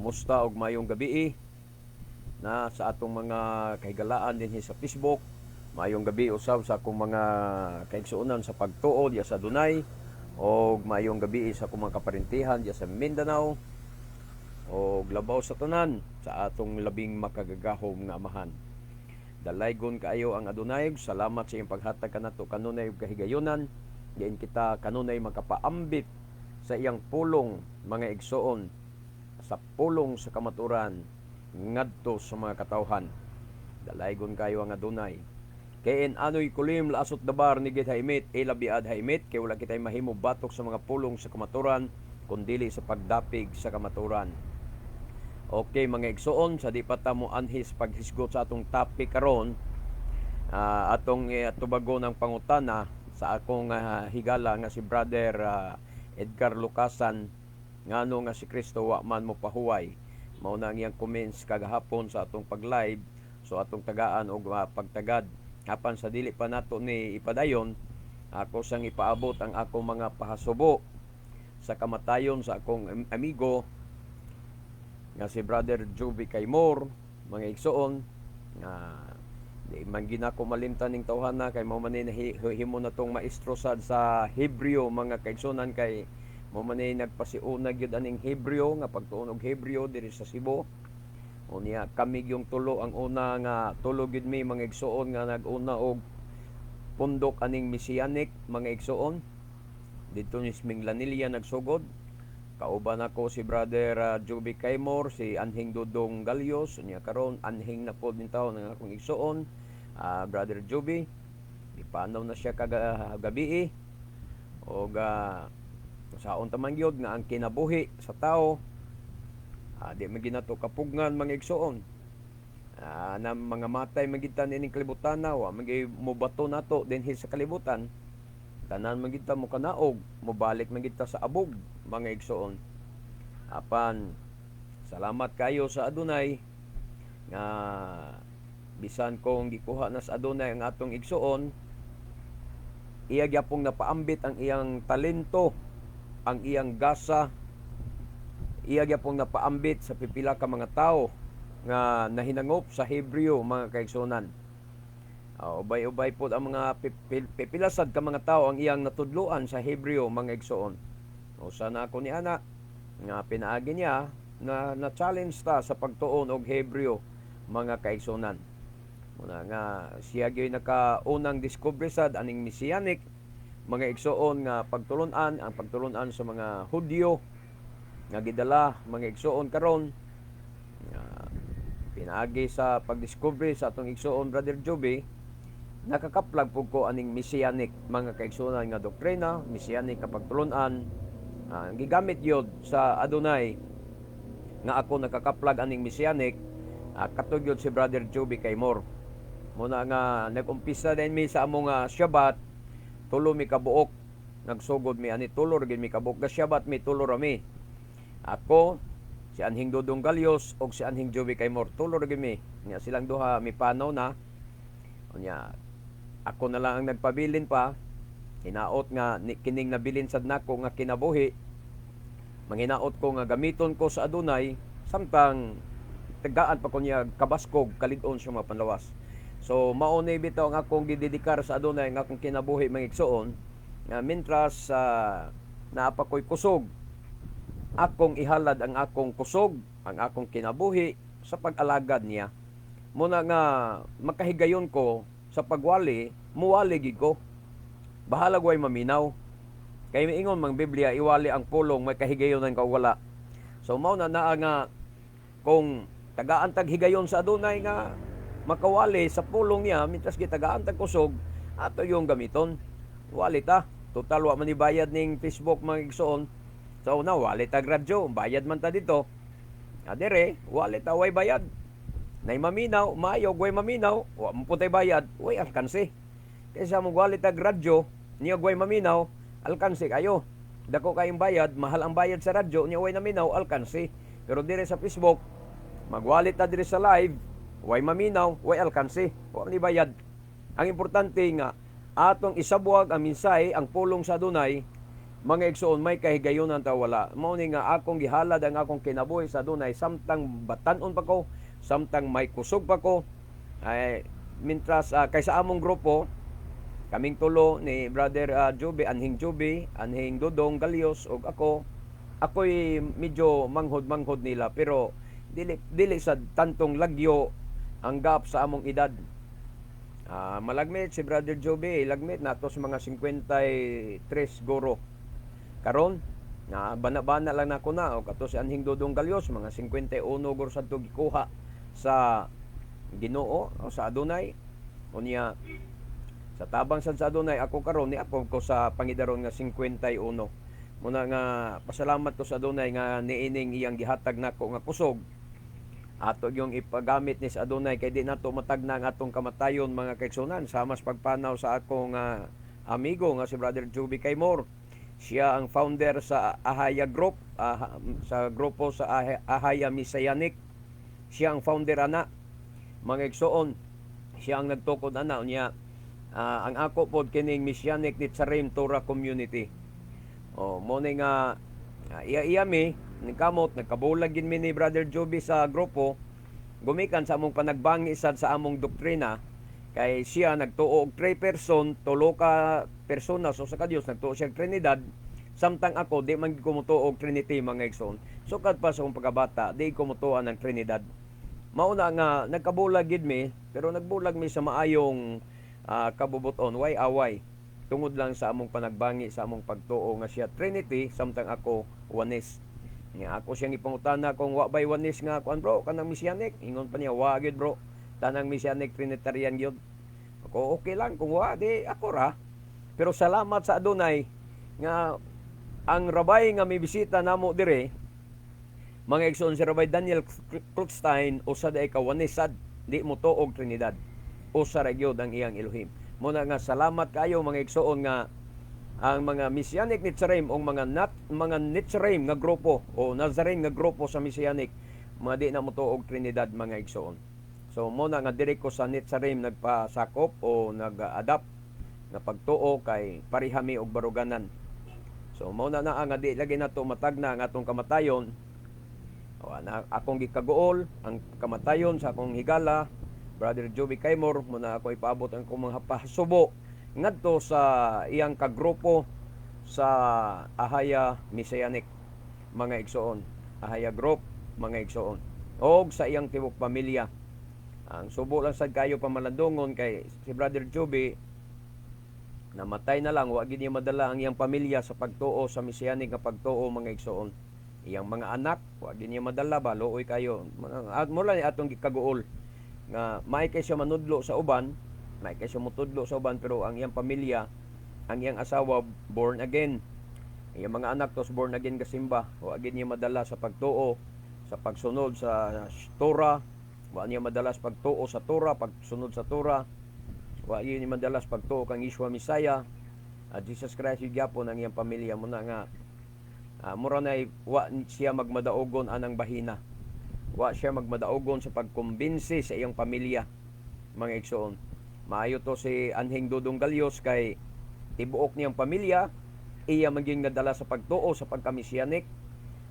Kumusta og maayong gabi na sa atong mga kahigalaan dinhi sa Facebook. Maayong gabi usab sa akong mga kaigsuonan sa pagtuo diya sa Dunay og maayong gabi sa akong mga kaparintihan diya sa Mindanao og labaw sa tanan sa atong labing makagagahom nga Amahan. Dalaygon kaayo ang Adunay. Salamat sa iyang paghatag kanato kanunay ug kahigayonan. Diin kita kanunay makapaambit sa iyang pulong, mga igsoon, sa pulong sa kamaturan ngadto sa mga katawhan. Dalaygon kayo ang Adunay. Kay en anoy kulim laasot dabar ni gid haimit ilabiad haimit kay wala kitay mahimo batok sa mga pulong sa kamaturan kun dili sa pagdapig sa kamaturan. Okay, mga igsoon, sa di pa ta mo anhis paghisgot sa atong topic karon, atong tubagon ang pangutana sa akong higala nga si Brother Edgar Lucasan, ngano nga si Kristo wa man mo pahuway. Mao na ang iyang comments kagahapon sa atong pag-live. So atong tagaan og pagtagad. Apan sa dili pa nato ni ipadayon, ako sang ipaabot ang akong mga pahasubo sa kamatayon sa akong amigo nga si Brother Joby Kaymor, mga igsoon, nga di man ginako malimtan ning tawhana kay mao man ni himo na tong maestro sad sa Hebreo, mga kaigsuonan, kay mao man ni nagpasiuna gyud aning Hebreo nga pagtuon og Hebreo diri sa Cebu. Unya kami yung tulo ang una nga tulo gyud mi, mga igsoon, nga nag-una og pundok aning Messianic, mga igsoon. Didto ni Minglanilla nagsugod. Kauban ako si Brother Joby Kaymor, si Anhing Dudong Galios, unya karon anhing na pod nin taon ang akong igsoon, Brother Joby. Gipanaw na siya kagabi. Og saon ta man gyud nga ang kinabuhi sa tao, di man ginato kapugngan, mga igsoon. Na mga matay man gid ta niining kalibutan, wa man gyud mobato nato dinhi sa kalibutan. Tanan man gid ta mo kanaog, mobalik man gid ta sa abog, mga igsoon. Apan salamat kayo sa Adunay nga bisan kung gikuha na sa Adunay ang atong igsoon, iya gyapong napaambit ang iyang talento, ang iyang gasa, iya gyapong napaambit sa pipila ka mga tawo nga nahinangop sa Hebreo, mga kaigsuonan. Ubay-ubay po ang mga pipilasad ka mga tao ang iyang natudloan sa Hebreo, mga igsoon. O sana ako ni ana nga pinaagi niya na na-challenge ta sa pagtuon og Hebreo, mga kaigsuonan. Muna nga siya gyud nakaunang discovery sad aning Messianic, mga igsoon, nga pagtulunan, ang pagtulunan sa mga Hudyo nga gidala, mga igsoon, karon nga pinaagi sa pagdiscovery sa atong igsoon Brother Joby, nakakaplag pud ko aning Messianic, mga kaigsuonan, nga doktrina, Messianic nga pagtulunan, gigamit yod sa Adunay nga ako nakakaplag aning Messianic, katog yod si Brother Joby Kaymor. Muna nga nag-umpisa din mi sa among Shabbat, tulo mi kabuok nagsugod mi ani, tulo ra gid mi kabuok ga Shabbat mi, tulo ra mi. Ako, si Anhing Dudong Galios og si Anhing Joby Kaymor, tulo ra gid mi. Nya silang duha mipanaw na. Unya ako na lang ang nagpabilin pa. Hinaot nga kining nabilin sad nako nga kinabuhi, manghinaot ko nga gamiton ko sa Adunay samtang tagaan pa ko niya kabaskog kalig-on siya mga panlawas. So mao ni bitaw ang akong gidedikar sa Adunay ang akong kinabuhi, mga igsoon, nga mintras naa pa ko'y kusog, akong ihalad ang akong kusog, ang akong kinabuhi sa pag-alagad niya. Muna nga makahigayon ko sa pagwali, muwali gid ko. Bahala way maminaw. Kay miingon mang Biblia, iwali ang pulong may kahigayonan ka wala. So mao na naa nga kung tagaan tag higayon sa Adunay nga makawali sa pulong niya mintras gitagaan tag kusog, ato yung gamiton. Wali ta. Total wa man ni bayad ning Facebook, mga igsoon. So una wali tag radyo, bayad man ta dito. Adere, wali ta, way bayad. Nay maminaw, maayo, way maminaw, wa mo putay bayad, way alkanse. Kaysa mo wali tag radyo, niya way maminaw, alkanse kayo. Dako kayong bayad, mahal ang bayad sa radyo, niya way naminaw, alkanse. Pero dire sa Facebook, magwalit ta dire sa live, way maminaw, way alkanse, wa ni bayad. Ang importante nga atong isabwag ang mensahe, ang pulong sa Adunay. Mga igsoon, may kahigayonan ta wala? Mao ni nga akong gihalad ang akong kinabuhi sa Adunay samtang batan-on pa ko, samtang may kusog pa ko. Ay mintras kay sa among grupo, kaming tulo ni Brother Joby, Anhing Joby, Anhing Dudong Galios ug ako, ako'y medyo manghod-manghod nila, pero dili dili sa tantong lagyo ang gap sa among edad. Malagmit si Brother Joby, lagmit nato sa mga 53 guro. Karon, na bana-bana lang nako na o kato si Anhing Dudong Galios, mga 51 guro sadto gikuha sa Ginoo o sa Adunay. Unya sa tabang sad sa Adunay, ako karon ni ako ko sa pangidaron nga 51. Muna nga pasalamat ko sa Adunay nga niining iyang gihatag nako nga kusog. Ato yung ipagamit ni sa Adunay kay di nato matagna ang atong kamatayon, mga kaigsunan, sama sa pagpanaw sa akong amigo nga si Brother Joby Kaymor. Siya ang founder sa Ahaya Group, sa grupo sa Ahaya Messianic. Siya ang founder ana, mga igsoon. Siya ang nagtukod ana. Unya ang ako pod kining Messianic Netzarim Torah Community. Oh, mo ni nga iya-iya mi ningkamot, nagkabulag gin mi ni Brother Joby sa grupo gumikan sa among panagbangi sad sa among doktrina, kay siya nagtuo og three person, tulo ka persona so sa ka Dios, nagtuo siya og Trinidad, samtang ako di man gid ko motuo og Trinity, mga igsoon. Sukad pa sa akong pagkabata, di ko motuo ang Trinidad. Mao na nga nagkabulag gid mi, pero nagbulag mi sa maayong kabubuton, way away, tungod lang sa among panagbangi sa among pagtuo nga siya Trinity samtang ako Oneness. Nga ako siyang ipangutana kung wa bay Oneness nga kuan, bro, kanang Messianic. Ingon pa niya, "Wa gyud, bro, tanang Messianic Trinitarian gyud." Ako, okay lang, kung wa di ako ra. Pero salamat sa Adunay nga ang rabay nga mibisita namo dire, mga igsoon, si Rabbi Daniel Klukstein, usa diay ka Oneness sad, di mo og Trinidad, usa ra gyud ang iyang Elohim. Muna nga salamat kayo, mga igsoon, nga ang mga Messianic Netzarim o mga nat, mga Netzarim nga grupo o Nazarene nga grupo sa Messianic, mga di na mo og Trinidad, mga igsoon. So mo na nga diri ko sa Netzarim nagpasakop o nag-adapt nga pagtuo kay parihami og baruganan. So mo na na nga di lagi nato matagna ang atong kamatayon. O, na, akong gikaguol ang kamatayon sa akong higala, Brother Joby Kaymor. Muna ako ipaabot ang akong mga pahasubo ngadto sa iyang kagrupo sa Ahaya Messianic, mga igsoon, Ahaya Group, mga igsoon, og sa iyang tibok pamilya. Ang subo lang sad kayo pamalandungon kay si Brother Joby namatay na lang, wa gid niya madala ang iyang pamilya sa pagtuo sa Messianic nga pagtuo, mga igsoon. Iyang mga anak, wa gid niya madala ba, luoy kayo. At mula ni atong gikaguol nga maay kay siya manudlo sa uban, maay kay siya mutudlo sa uban, pero ang iyang pamilya, ang iyang asawa born again, iyang mga anak tos born again kasimba, wa gid niya madala sa pagtuo, sa pagsunod sa Torah. Wa niya madala sa pagtuo sa Torah, pagsunod sa Torah. Wa niya madala sa pagtuo kang Yeshua Messiah at Jesus Christ yung gyapon ang iyang pamilya. Mo na nga mura na wa siya magmadaogon anang bahina, wa siya magmadaogon sa pagkumbinsi sa iyang pamilya, mga igsoon. Maayo to si Anhing Dudong Galios kay tibuok niyang pamilya iya maging nadala sa pagtuo sa pagka-Messianic,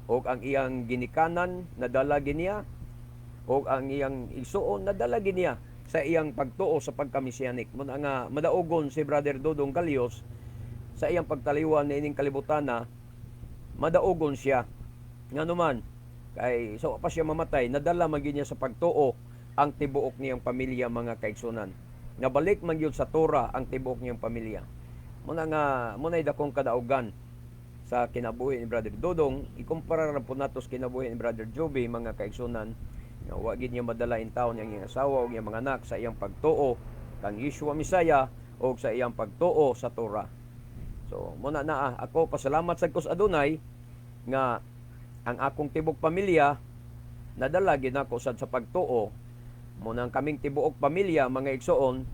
og ang iyang ginikanan nadala giniya, og ang iyang igsuon nadala giniya sa iyang pagtuo sa pagka-Messianic. Muna nga madaogon si Brother Dudong Galios sa iyang pagtaliwan niining kalibutana, madaogon siya nganuman kay sa pa siya mamatay, nadala man gyud niya sa pagtuo ang tibuok niyang pamilya, mga kaigsunan. Nabalik man gyud sa Torah ang tibuok niyang pamilya. Muna nga muna'y dakong kadaugan sa kinabuhi ni Brother Dodong ikumpara ra po nato sa kinabuhi ni Brother Joby, mga kaigsunan, nga wa gid niya madala in taon ang iyang asawa ug iyang mga anak sa iyang pagtuo kang Yeshua Messiah o sa iyang pagtuo sa Torah. So muna na ako pasalamat sad ko sa Adunay nga ang akong tibok pamilya nadala gid nako sad sa pagtuo. Mo nang kaming tibuok pamilya, mga igsoon,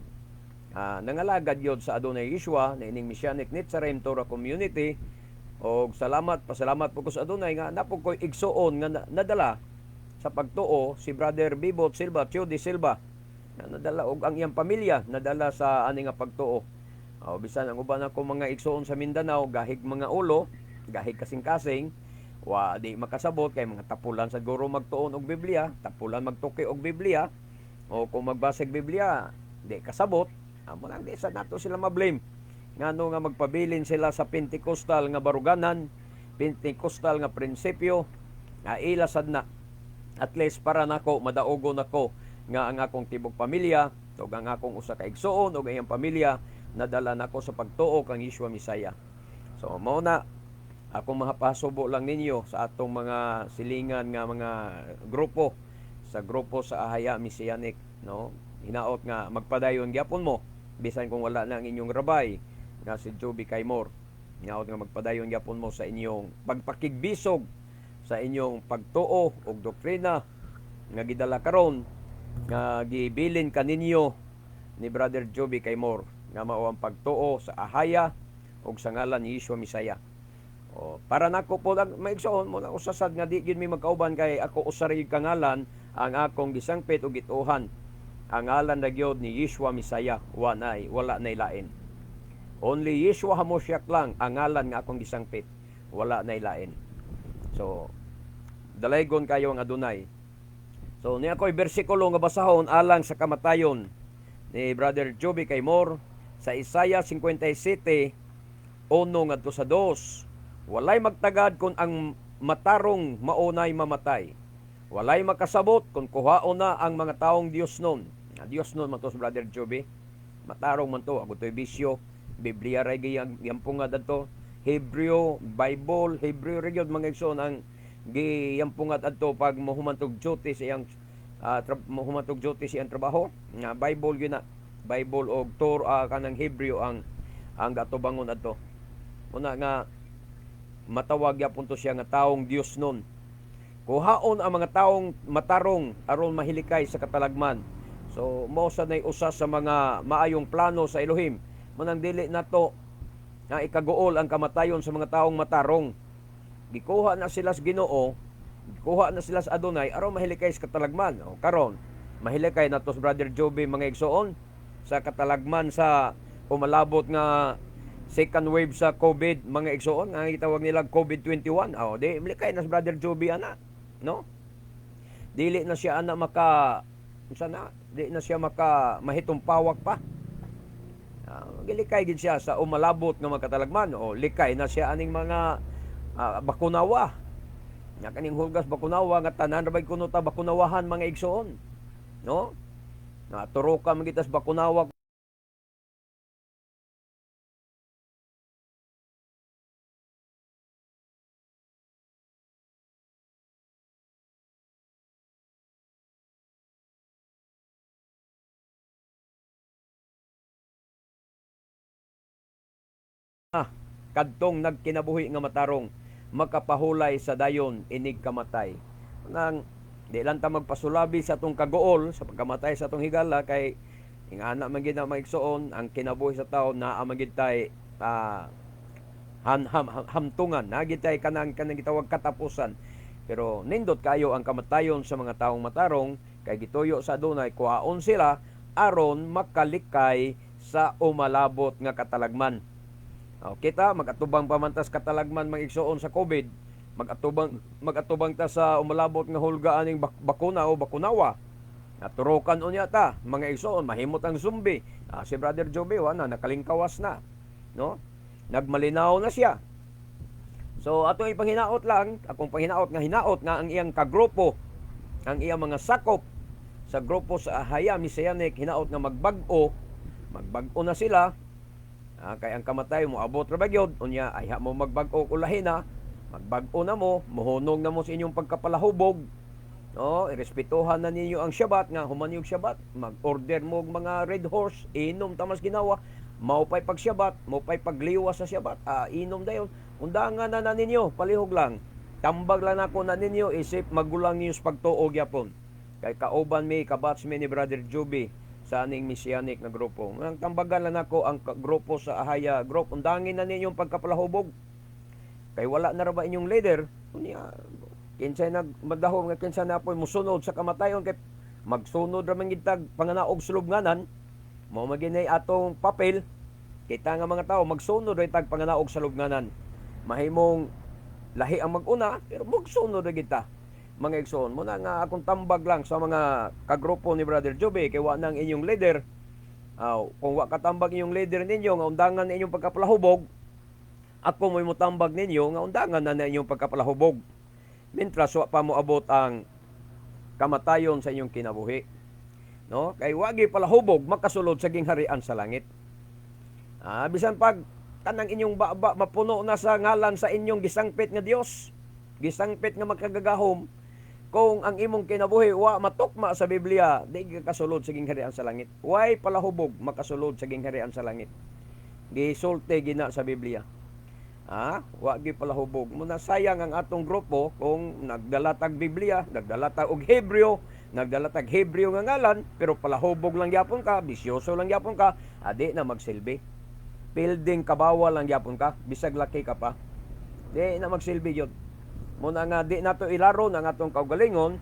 nangalagad yod sa Adunay Yeshua na ining Messianic Netzarim Torah Community. Og salamat, pasalamat po ko sa Adunay nga napo ko'y igsoon nga nadala sa pagtuo, si Brother Bibot Silva, Chudi Silva, nga nadala og ang iyang pamilya nadala sa ani nga pagtuo. O, bisan ang uban ako mga igsoon sa Mindanao, gahig mga ulo, gahig kasing-kasing, wa di makasabot kay mga tapulan sa guro magtuon og Biblia, tapulan magtuki og Biblia, o kung magbasa og Biblia, di kasabot. Amo nang di sa nato sila ma-blame. Ngano nga magpabilin sila sa Pentecostal nga baruganan, Pentecostal nga prinsipyo, nga ila sad na. At least para nako madaogon nako nga ang akong tibok pamilya ug ang akong usa ka igsoon ug iyang pamilya nadala nako sa pagtuo kang Yeshua Mesaya. So mao na akong mahapasubo lang ninyo sa atong mga silingan nga mga grupo sa grupo sa Ahaya Messianic, no? Hinaot nga magpadayon gyapon mo bisan kung wala na ang inyong rabay nga si Joby Kaymor. Hinaot nga magpadayon gyapon mo sa inyong pagpakigbisog sa inyong pagtuo og doktrina nga gidala karon nga gibilin kaninyo ni Brother Joby Kaymor nga mao ang pagtuo sa Ahaya ug sa ngalan ni Yeshua Mesaya. O, para nako po ang maigsoon mo na usasad nga di gyud mi magkauban kay ako usa ra gyud ka ngalan ang akong gisangpit ug gituohan. Ang ngalan na gyud ni Yeshua Mesaya, wala nay lain. Only Yeshua HaMoshiach lang ang ngalan nga akong gisangpit, wala nay lain. So dalaygon kayo ang Adonai. So niya ako'y bersikulo nga basahon alang sa kamatayon ni Brother Joby Kaymor sa Isaiah 57:1 ngadto sa 2. Walay magtagad kung ang matarong maunay mamatay. Walay makasabot kung kuhaon na ang mga taong Dios nun. Dios nun man to, Brother Joby. Matarong man to, ako to'y bisyo. Biblia ray giyampunga adto. Hebreo, Bible, Hebreo ray gyud mga igsoon ang giyampunga adto pag mohuman tog duty sa iyang mohuman tog duty sa iyang trabaho. Nga Bible gyud na. Bible og Torah kanang Hebreo ang gatubangon adto. Una nga matawag gyapon to siya nga taong Dios nun. Kuhaon ang mga taong matarong aron mahilikay sa katalagman. So mao sad nay usa sa mga maayong plano sa Elohim. Manang dili nato nga ikaguol ang kamatayon sa mga taong matarong. Gikuha na sila sa Ginoo, gikuha na sila sa Adonai aron mahilikay sa katalagman. O karon, mahilikay nato sa Brother Joby mga igsoon sa katalagman sa umalabot nga second wave sa COVID mga igsoon, nga gitawag nila COVID-21. O di malikay na sa Brother Joby ana, no? Dili na siya ana maka unsa na, di na siya maka mahitumpawak pa. Gilikay gid siya sa umalabot nga makatalagman. O likay na siya aning mga bakunawa. Nga kaning hulgas bakunawa nga tanan ra bay kuno ta bakunawahan mga igsoon, no? Nga turoka man gitas bakunawa. Kadtong nagkinabuhi nga matarong makapahulay sa dayon inig kamatay. Nang di lang ta magpasulabi sa atong kaguol sa pagkamatay sa atong higala kay ingana man gid na maigsoon ang kinabuhi sa tawo naa man gid tay hamtungan, naa gid tay kanang kanang gitawag katapusan. Pero nindot kayo ang kamatayon sa mga taong matarong kay gituyo sa Adonai kuhaon sila aron makalikay sa umalabot nga katalagman. O, kita magatubang pa man tas katalagman mga igsoon sa COVID, magatubang ta sa umalabot nga hulga aning bakuna o bakunawa. Naturokan unya ta mga igsoon, mahimot ang zombie. Si Brother Joby wa na nakalingkawas na, no? Nagmalinaw na siya. So ato ipanghinaot lang, akong panghinaot nga hinaot nga ang iyang kagrupo, ang iyang mga sakop sa grupo sa Ahaya Messianic, hinaot nga magbag-o, magbag-o na sila. Kay ang kamatay mo abot ra ba gyud, unya ayha mo magbag-o ulahin na, magbag-o na mo, mohunong na mo sa inyong pagkapalahubog. No, irespetuhan na ninyo ang Shabbat nga human yung Shabbat, mag-order mo og mga Red Horse, inom tamas ginawa, mao pay pag-Shabbat, mao pay pagliwas sa Shabbat, inom dayon. Undangan na na ninyo, palihog lang. Tambag lang nako na ninyo isip magulang ninyo sa pagtuo gyapon. Kay kauban mi, kabats mi ni Brother Joby sa aning Messianic na grupo. Ang tambagan lang nako ang grupo sa Ahaya Group. Undangin na ninyong pagkapalahubog. Kay wala na ra ba inyong leader? Unya, kinsay nagmadahom nga kinsa na po'y musunod sa kamatayon kay magsunod ra man gid tag panganaog sulubnganan. Mao man ginay atong papel. Kita nga mga tao magsunod ra tag panganaog sa lubnganan. Mahimong lahi ang mag-una, pero magsunod ra kita. Mga igsoon, muna nga akong tambag lang sa mga kagrupo ni Brother Joby kay wa nang inyong leader. Aw, kung wa katambag inyong leader ninyo nga undangan na inyong pagkapalahubog, ako mo'y motambag ninyo nga undangan na na inyong pagkapalahubog. Mintras wa pa moabot ang kamatayon sa inyong kinabuhi. No? Kay wagi palahubog makasulod sa gingharian sa langit. Bisan pag tanang inyong baba mapuno na sa ngalan sa inyong gisangpit nga Dios, gisangpit nga makagagahom, kung ang imong kinabuhi wa matukma sa Biblia, di ka kasulod sa gingharian sa langit. Way palahubog makasulod sa gingharian sa langit. Gisulti gina sa Biblia. Wa gi palahubog. Muna sayang ang atong grupo kung nagdala tag Biblia, nagdala tag og Hebreo, nagdala tag Hebreo nga ngalan, pero palahubog lang gyapon ka, bisyoso lang gyapon ka, adi na magsilbi. Pilding kabawal lang gyapon ka, bisag laki ka pa. Di na magsilbi yun. Muna nga di nato ilaro ang atong kaugalingon,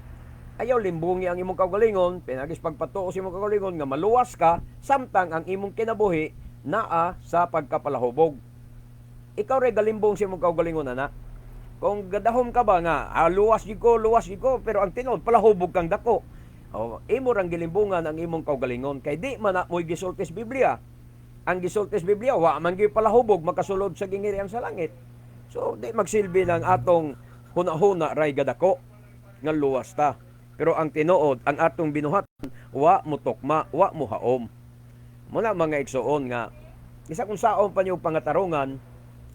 ayaw limbungi ang imong kaugalingon, pinagis pagpatuo sa imong kaugalingon nga maluwas ka, samtang ang imong kinabuhi naa sa pagkapalahubog. Ikaw ray galimbong sa imong kaugalingon ana. Kung gadahom ka ba nga, luwas gyud ko, pero ang tinuod palahubog kang dako. O, imo rang gilimbungan ang imong kaugalingon kay di man na mo'y gisulti sa Biblia. Ang gisulti sa Biblia, wa man gyud palahubog makasulod sa gingharian sa langit. So di magsilbi ng atong huna-huna ray gadako nga luwas ta. Pero ang tinuod, ang atong binuhatan, wa mo tukma, wa mo haom. Muna mga igsuon nga isa kung saon pa niyo pangatarungan,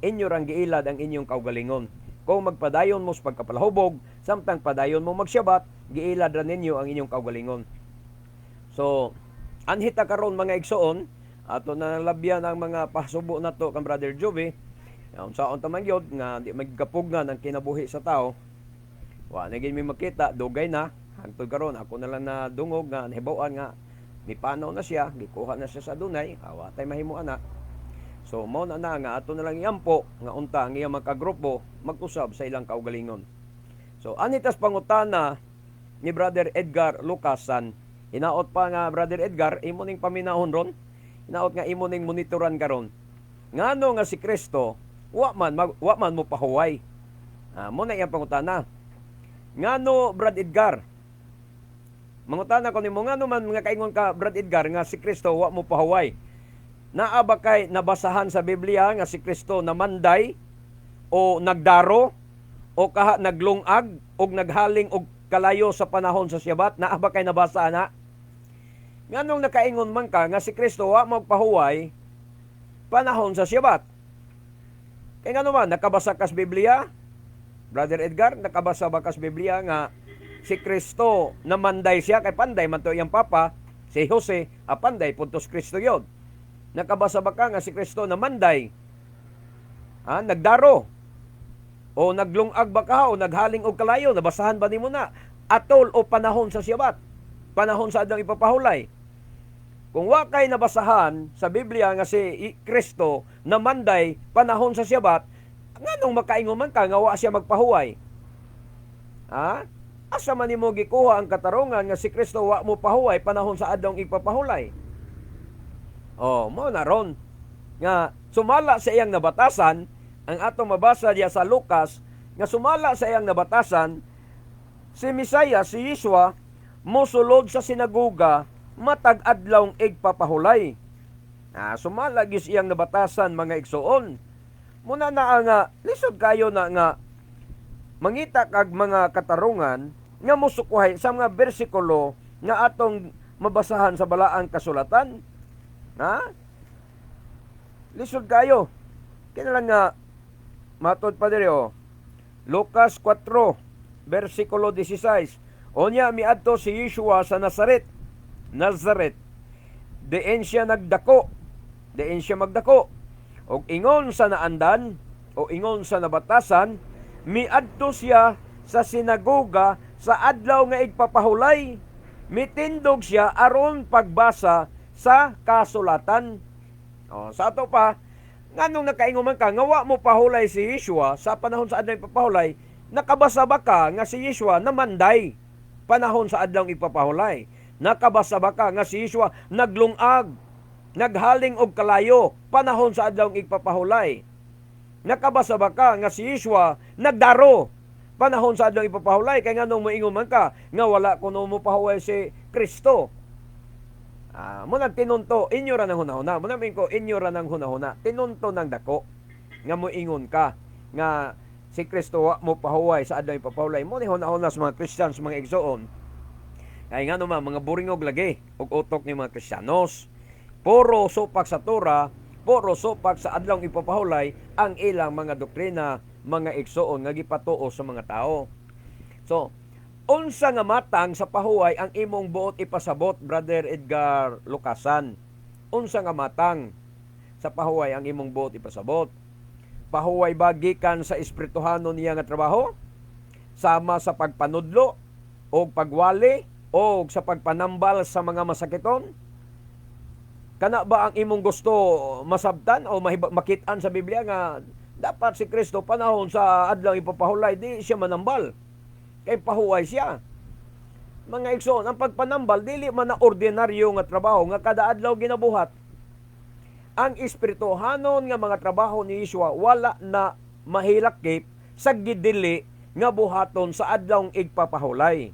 inyo rang giilad ang inyong kaugalingon. Kung magpadayon mo sa pagkapalahubog, samtang padayon mo magsyabat, giilad ra ninyo ang inyong kaugalingon. So, anhita karon mga igsuon, ato na labyan ang mga pasubo nato kang Brother Joby. Unsaon ta man gyud nga di magkapugngan ang kinabuhi sa tao. Wa na gyud mi makita, dugay na hangtod karon ako na lang na dungog nga nahibaw-an nga mipanaw na siya, gikuha na siya sa Adunay, awa tay mahimo ana. So mao na na nga ato na lang iampo nga unta ang iyang mga kagrupo mag-usab sa ilang kaugalingon. So anitas pangutana ni Brother Edgar Lucasan. Hinaot pa nga, Brother Edgar, imo ning paminahon ron. Hinaot nga imo ning monitoran karon. Ngano nga si Kristo wa man mo pahuway? Mo na iyang pangutana. Ngano, Brad Edgar? Mangutana ko nimo, ngano man nga kaingon ka, Brad Edgar, nga si Kristo wa mo pahuway? Naa ba kay nabasahan sa Biblia nga si Kristo namanday o nagdaro o kaha naglungag o naghaling og kalayo sa panahon sa Syabat? Naa ba kay nabasa ana? Nganong nakaingon man ka nga si Kristo wa magpahuway panahon sa Syabat? Kay ngano man, nakabasa kas Biblia? Brother Edgar, nakabasa ba kas Biblia nga si Kristo namanday siya? Kay panday man to iyang papa, si Jose, panday puntos Kristo yon. Nakabasa ba ka nga si Kristo namanday? Nagdaro? O naglungag ba ka o naghaling og kalayo? Nabasahan ba nimo na? Atol o panahon sa Syabat? Panahon sa adlaw ipapahulay? Kung wa kay nabasahan sa Biblia nga si Kristo namanday panahon sa Syabat, nganong makaingon man ka nga wa siya magpahuway? Ha? Asa man nimo gikuha ang katarungan nga si Kristo wa mo pahuway panahon sa adlaw ipapahulay? Oh, mo na ron nga sumala sa iyang nabatasan, ang atong mabasa diya sa Lucas nga sumala sa iyang nabatasan, si Mesaya, si Yeshua, mosulod sa sinagoga matag adlawng igpapahulay. Sumala gyud iyang nabatasan, mga igsuon. Muna na nga lisod kayo na nga mangita kag mga katarungan nga mosukuhay sa mga bersikulo nga atong mabasahan sa balaang kasulatan. Ha? Lisod kayo. Kinalang nga matod pa diri oh. Lucas 4 versikulo 16. Onya miadto si Yeshua sa Nazaret. Nazaret. Diin siya nagdako. Diin siya magdako. Og ingon sa naandan o ingon sa nabatasan, miadto siya sa sinagoga sa adlaw nga igpapahulay. Mitindog siya aron pagbasa sa kasulatan. O, sa ato pa, nganong nakaingon man ka nga wa mo pahulay si Yeshua sa panahon sa adlaw ipapahulay, nakabasa ba ka nga si Yeshua namanday panahon sa adlaw ipapahulay? Nakabasa ba ka nga si Yeshua naglungag naghaling og kalayo panahon sa adlawng igpapahulay? Nakabasa ba ka nga si Yeshua nagdaro panahon sa adlawng ipapahulay? Kay nganong moingon man ka nga wala kuno mo pahuway si Kristo? Mo nang tinunto, inyo ra nang hunahuna. Mo nang ko, inyo ra nang hunahuna. Tinunto ng dako nga moingon ka nga si Kristo wa mo pahuway sa adlawng ipapahulay. Mo ni hunahuna sa mga Christians, mga igsoon. Kay ngano man mga buringog lagi og utok ni mga Kristiyanos. Puro supak sa Torah, puro supak sa adlawng ipapahulay ang ilang mga doktrina, mga igsoon nga gipatuo sa mga tao. So, unsa nga matang sa pahuway ang imong buot ipasabot, Brother Edgar Lucasan? Unsa nga matang sa pahuway ang imong buot ipasabot? Pahuway ba gikan sa espirituhanon niya nga trabaho? Sama sa pagpanudlo o pagwali o sa pagpanambal sa mga masakiton? Kana ba ang imong gusto masabtan o makitaan sa Biblia nga dapat si Kristo panahon sa adlaw ipapahulay di siya manambal? Kay pahuway siya. Mga igsoon, ang pagpanambal dili man na ordinaryo nga trabaho nga kada adlaw ginabuhat. Ang espirituhanon nga mga trabaho ni Yeshua wala na mahilakip sa gidili nga buhaton sa adlawng igpapahulay.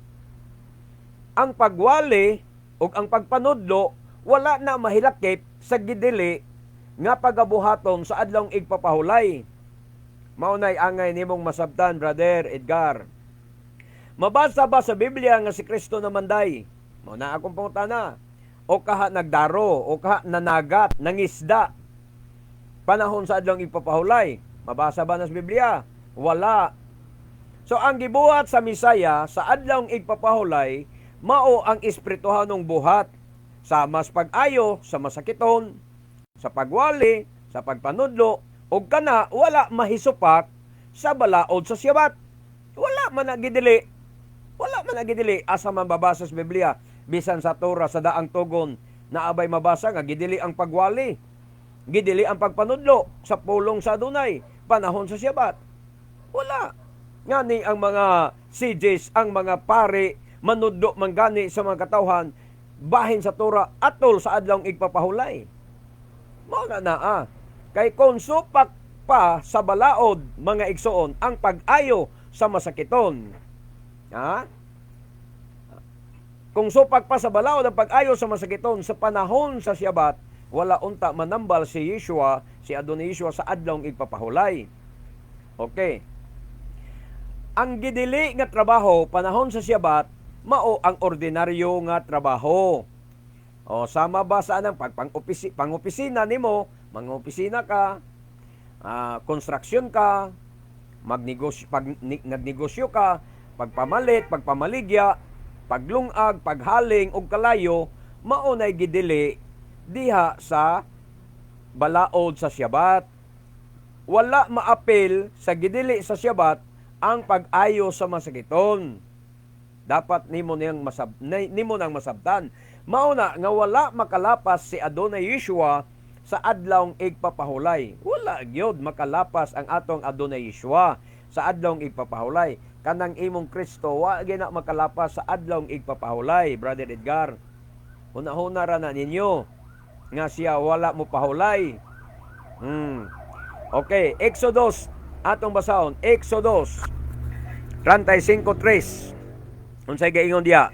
Ang pagwali ug ang pagpanudlo wala na mahilakip sa gidili nga pagabuhaton sa adlawng igpapahulay. Maunay angay nimong masabtan, Brother Edgar. Mabasa ba sa Biblia nga si Kristo namanday? Mao na akong pangutana. O kaha nagdaro, o kaha nanagat, nangisda panahon sa adlawng igpapahulay? Mabasa ba na sa Biblia? Wala. So ang gibuhat sa Misaya sa adlawng igpapahulay mao ang espirituhanong buhat sa mas pag-ayo sa masakiton, sa pagwali, sa pagpanudlo, ug kana wala mahisupak sa balaod sa Siyabat. Wala man nagidili. Wala man nagidili. Asa man babasa sa Biblia, bisan sa Torah, sa daang tugon, naabay mabasa nga gidili ang pagwali, gidili ang pagpanudlo sa pulong sa Adunay panahon sa Siyabat. Wala. Ngani ang mga CJs, ang mga pare, manudlo man gani sa mga katawhan bahin sa Torah atol sa adlawng igpapahulay. Mao na naa. Kay kung supak pa sa balaod, mga igsoon, ang pag-ayo sa masakiton. Ha? Kung supak pa sa balaod ang pag-ayo sa masakiton sa panahon sa Siyabat, wala unta manambal si Yeshua, si Adonai Yeshua sa adlawng igpapahulay. Okay. Ang gidili nga trabaho panahon sa Siyabat mao ang ordinaryo nga trabaho. O sama ba sa anang pang-opisina nimo, mangopisina ka, construction ka, magnegosyo, nagnegosyo ka, pagpamalit, pagpamaligya, paglungag, paghaling og kalayo, mao nay gidili diha sa balaod sa Siyabat. Wala maapil sa gidili sa Siyabat ang pag-ayo sa masakiton. Dapat nimo niyang nimo nang masabtan. Mao na nga wala makalapas si Adonai Yeshua sa adlawng igpapahulay. Wala gyud makalapas ang atong Adonai Yeshua sa adlawng igpapahulay. Kanang imong Kristo wa gyud na makalapas sa adlawng igpapahulay, Brother Edgar. Hunahuna ra na ninyo nga siya wala mo pahulay. Okay, Exodus atong basahon, Exodus 35:3. Unsay gaingon diya?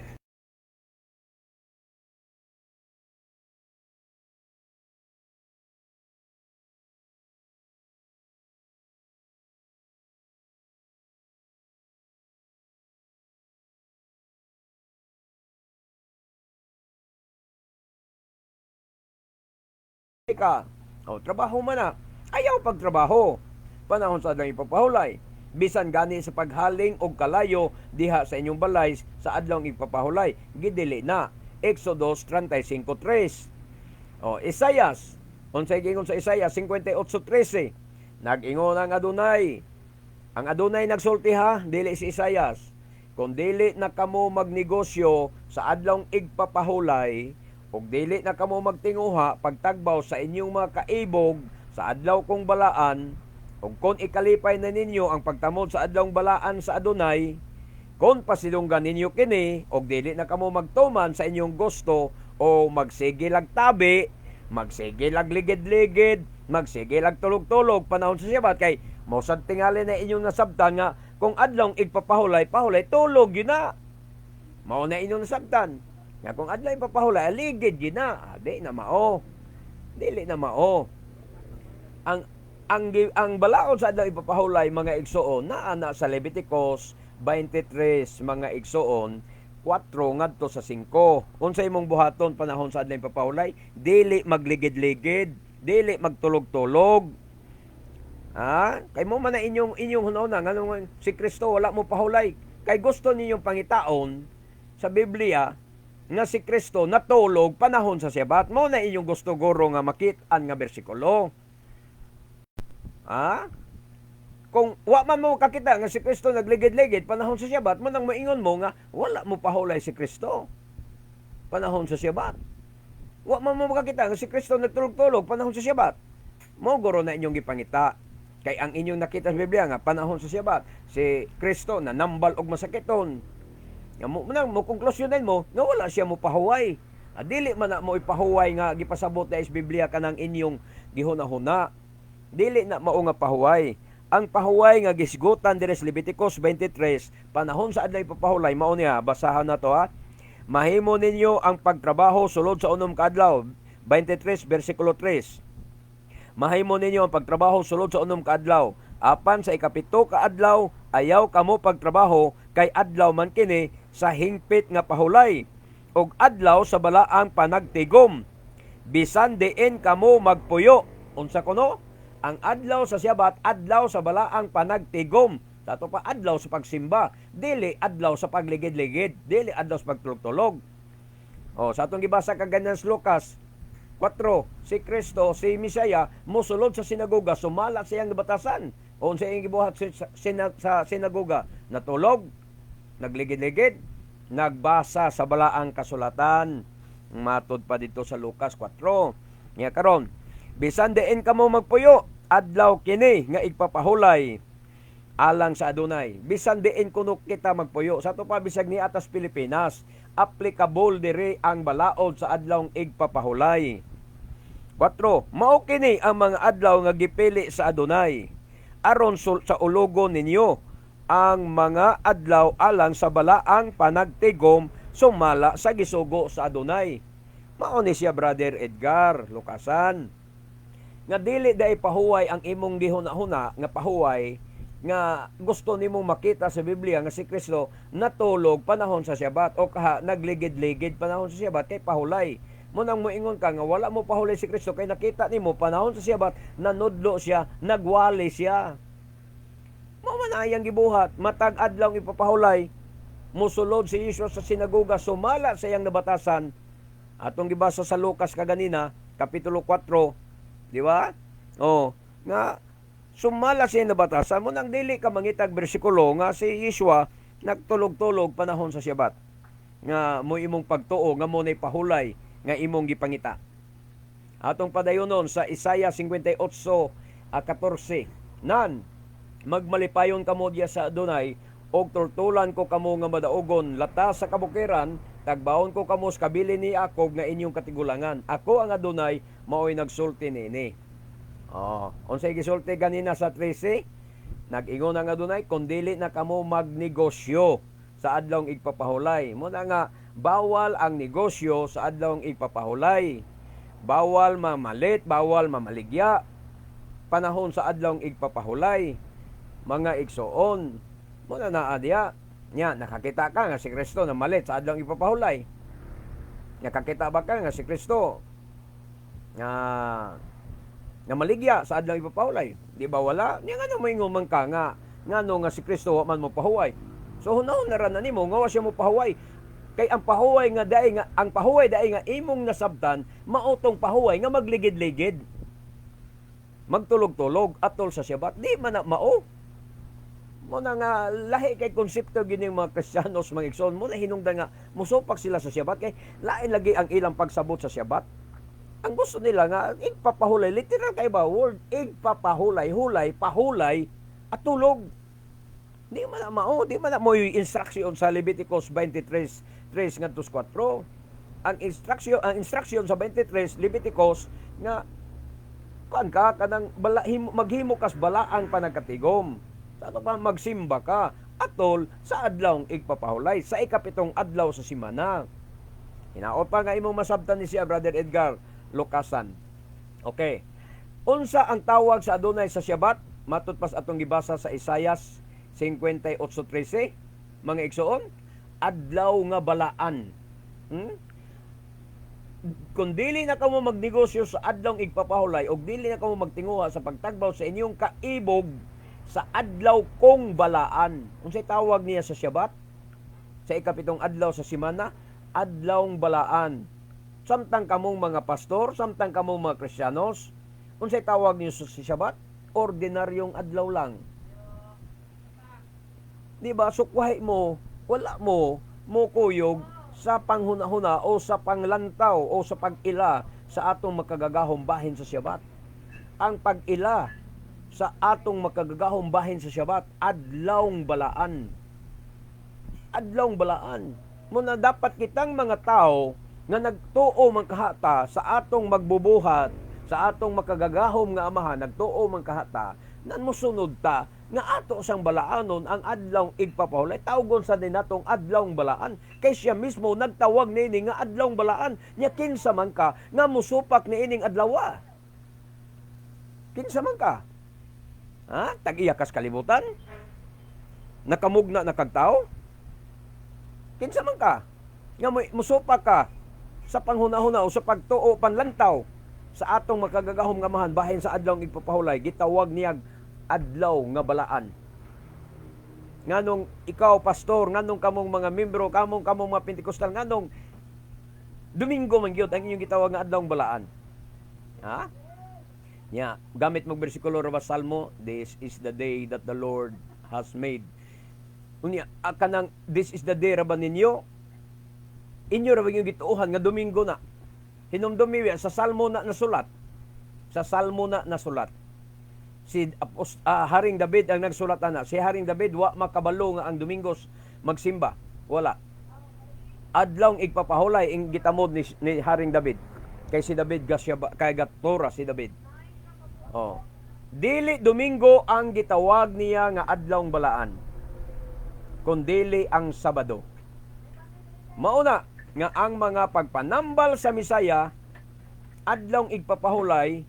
Ka. O, trabaho man na. Ayaw pagtrabaho. Panahon sa adlawng ipapahulay. Bisan gani sa paghaling og kalayo diha sa inyong balay sa adlawng ipapahulay, gidili na. Exodus 35:3. O, Isayas. Unsay giingon sa Isayas 58:13? Nag-ingon ang Adunay. Ang Adunay nagsulti ha, dili si Isayas. Kung dili na kamo magnegosyo sa adlawng igpapahulay, ug dili na kamo magtinguha pagtagbaw sa inyong mga kaibog sa adlaw kong balaan, ug kon ikalipay na ninyo ang pagtamod sa adlawng balaan sa Adunay, kon pasilunggan ninyo kini, ug dili na kamo magtuman sa inyong gusto o magsige lagtabi, Magsige lag ligid-ligid, magsige lag tulog-tulog panahon sa Syabat kay mosad tingali na inyong nasabtan nga kung adlong igpapahulay, pahulay, tulog yun na. Mao na inyong nasabtan. Nga kung adlaw ipapahulay, aligid yun na. Ah, di na mao. Dili na mao. Ang balaod sa adlaw ipapahulay, mga igsuon, naa na sa Leviticus 23, mga igsuon, 4 ngadto sa 5. Unsa imong buhaton panahon sa adlaw ipapahulay? Dili magligid-ligid, dili magtulog-tulog. Ha? Kay mo man na inyong inyong hunahuna nganong si Kristo wala mo pahulay. Kay gusto ninyong pangitaon sa Biblia nga si Kristo natulog panahon sa Sabat. Mo na inyong gusto guro nga makit-an nga bersikulo. Ha? Kung wa man mo kakita nga si Kristo nagligid-ligid panahon sa Sabat, mo nang moingon mo nga wala mo pahulay si Kristo panahon sa Sabat. Wa man mo makakita nga si Kristo nagtulog-tulog panahon sa Sabat. Mo guro na inyong gipangita. Kay ang inyong nakita sa Biblia nga panahon sa Sabat, si Kristo nanambal og masakiton. Nga mo nang mo konklusyonan mo nga wala siya mo pahuway. Ah, dili man na mo ipahuway nga gipasabot na is Biblia kanang inyong gihuna-huna. Dili na mao nga pahuway. Ang pahuway nga gisgutan diri sa Leviticus 23 panahon sa adlaw ipapahulay mao niya, basahan na to ha. Mahimo ninyo ang pagtrabaho sulod sa 6 ka adlaw. 23 bersikulo 3. Mahimo ninyo ang pagtrabaho sulod sa 6 ka adlaw. Apan sa 7 ka adlaw ayaw kamo pagtrabaho kay adlaw man kini sa hingpit nga pahulay ug adlaw sa balaang panagtigom. Bisan diin kamo magpuyo. Unsa kuno? Ang adlaw sa Syabat, adlaw sa balaang panagtigom. Tato pa adlaw sa pagsimba, dili adlaw sa pagligid-ligid, dili adlaw sa pagtulog-tulog. O, sa atong gibasa kaganyan sa Lucas 4, si Kristo, si Mesaya, mosulod sa sinagoga, sumala sa iyang batasan. O unsa iyang gibuhat sa sinagoga? Natulog, nagligid-ligid, nagbasa sa balaang kasulatan. Matod pa dito sa Lucas 4. Nga karon, bisan diin kamo magpuyo, adlaw kini nga igpapahulay alang sa Adunay. Bisan diin kuno kita magpuyo, sa ato pa bisag ni atas Pilipinas, applicable diri ang balaod sa adlawng igpapahulay. 4. Mao kini ang mga adlaw nga gipili sa Adunay aron sa ulugon ninyo ang mga adlaw alang sa balaang panagtigom sumala sa gisugo sa Adunay. Mao ni siya, Brother Edgar Lucasan, nga dili dai pahuway ang imong gihuna-huna nga pahuway nga gusto nimong makita sa Biblia nga si Kristo natulog panahon sa Syabat o kaha nagligid-ligid panahon sa Syabat kay pahulay. Mo nang moingon ka nga wala mo pahulay si Kristo kay nakita nimo panahon sa Syabat nanudlo siya, nagwali siya. Mao man ayang gibuhat, matag adlaw ipapahulay, musulod si Jesus sa sinagoga sumala sa iyang nabatasan. Atong gibasa sa Lucas kaganina, kapitulo 4, di ba? Oh, nga sumala siya nabatasan mo nang dili ka mangitag bersikulo nga si Yeshua nagtulog-tulog panahon sa Syabat. Nga mo imong pagtuo nga mo nay pahulay nga imong gipangita. Atong padayonon sa Isaiah 58:14. Nan magmalipayon kamo diya sa Adunay og tultulan ko kamo nga madaogon lata sa kabukiran, tagbaon ko kamo sa kabili ni Jacob nga inyong katigulangan. Ako ang Adunay, maoy nagsulti niini. Oh, unsay gisulti ganina sa 13? Nag-ingon ang Adunay kun dili na kamo magnegosyo sa adlawng igpapahulay. Muna nga bawal ang negosyo sa adlawng igpapahulay. Bawal mamalit, bawal mamaligya panahon sa adlawng igpapahulay. Mga igsoon, muna naa diya. Nya, nakakita ka nga si Kristo namalit sa adlawng igpapahulay? Nakakita ba ka nga si Kristo nga namaligya sa adlawng ipapahulay? Di ba wala? Nya nga mo man ka nga ngano nga si Kristo wa man mo pahuway. So hunahon na ra na nimo nga wa siya mo pahuway. Kay ang pahuway nga dai nga ang pahuway dai nga imong nasabtan mao tong pahuway nga magligid-ligid, magtulog-tulog atol sa Syabat. Di man na mao. Mo na nga lahi kay konsepto gini mga Kristiyanos, mga igsoon, mo na hinungdan nga musupak sila sa Syabat kay lain lagi ang ilang pagsabot sa Syabat. Ang gusto nila nga igpapahulay, literal kay ba word igpapahulay, hulay, pahulay at tulog. Di man na mao, di man na mo yung instruction sa Leviticus 23:3 ngadto 4. Ang instruction sa 23 Leviticus nga kuan ka, kanang bala, maghimo kas balaang panagkatigom. Sa ato pa magsimba ka atol sa adlawng igpapahulay, sa ikapitong adlaw sa simana. Hinaot pa nga imong masabtan ni siya, Brother Edgar Lucasan. Okay. Unsa ang tawag sa Adunay sa Syabat? Matud pas atong gibasa sa Isayas 58:13, mga igsoon, adlaw nga balaan. Kung dili na kamo magnegosyo sa adlawng igpapahulay og dili na kamo magtinguha sa pagtagbaw sa inyong kaibog sa adlaw kong balaan. Unsay tawag niya sa Syabat? Sa ikapitong adlaw sa simana, adlawng balaan. Samtang kamong mga pastor, samtang kamong mga Kristiyanos, unsay tawag niyo sa Syabat? Ordinaryong adlaw lang. Di ba? Sukwahi mo, wala mo mo kuyog sa panghuna-huna o sa panglantaw o sa pag-ila sa atong makagagahom bahin sa Syabat. Ang pag-ila sa atong makagagahom bahin sa Syabat, adlawng balaan. Adlawng balaan. Muna dapat kitang mga tao nga nagtuo man kahata sa atong magbubuhat, sa atong makagagahom nga Amahan, nagtuo man kahata, nan mosunod ta nga ato sang balaanon ang adlawng igpapahulay. Tawgon sa dinatong adlawng balaan kay siya mismo nagtawag niini nga adlawng balaan. Nya kinsa man ka nga musupak niining adlawa? Kinsa man ka, ha? Tag-iya kas kalibutan, nakamugna na kag tao. Kinsa man ka nga musupak ka sa panghuna-huna o sa pagtuo, panlantaw sa atong makagagahom nga Amahan bahin sa adlawng igpapahulay? Gitawag niyag adlaw nga balaan. Nganong ikaw, pastor, nganong kamong mga membro, kamong kamong mga Pentecostal, nganong Domingo man gyud ang inyong gitawag nga adlawng balaan? Ha? Nya, gamit mo bersikulo ra ba, Salmo, "This is the day that the Lord has made." Unya, kanang "this is the day" ra ba ninyo? Inyo ra ba yung gituohan nga Domingo na? Hinumdumi sa Salmo na nasulat. Sa Salmo na nasulat. Si Haring David ang nagsulat ana. Si Haring David, wa makabalo nga ang Domingos magsimba. Wala. Adlawng igpapahulay ing gitamod ni Haring David. Kay si David gasya kay gatora si David. Oh. Dili Domingo ang gitawag niya nga adlawng balaan, kundili ang Sabado. Mauna nga ang mga pagpanambal sa Misaya adlawng igpapahulay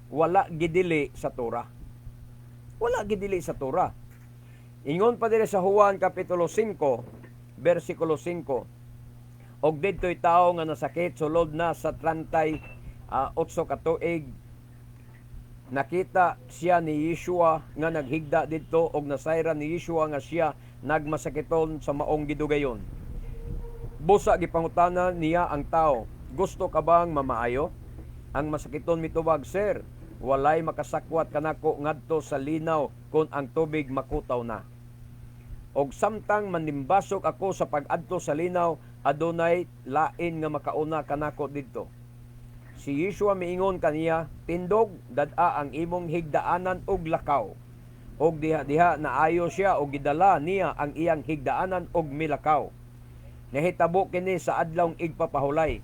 wala gidili sa Torah. Wala gidili sa Torah. Ingon pa diri sa Juan kapitulo 5 bersikulo 5. Og didto'y tawo nga nasakit sulod na sa 38 ka tuig. Nakita siya ni Yeshua nga naghigda didto og nasayran ni Yeshua nga siya nagmasakiton sa maong gidugayon. Busa gipangutana niya ang tao, "Gusto ka bang mamaayo?" Ang masakiton mitubag, "Sir, walay makasakwat kanako ngadto sa linaw kon ang tubig makutaw na. Og samtang manimbasok ako sa pag-adto sa linaw, adunay lain nga makauna kanako didto." Si Yeshua miingon kaniya, "Tindog, dad-a ang imong higdaanan og lakaw." Og diha-diha naayo siya og gidala niya ang iyang higdaanan og milakaw. Nahitabo kini sa adlawng igpapahulay.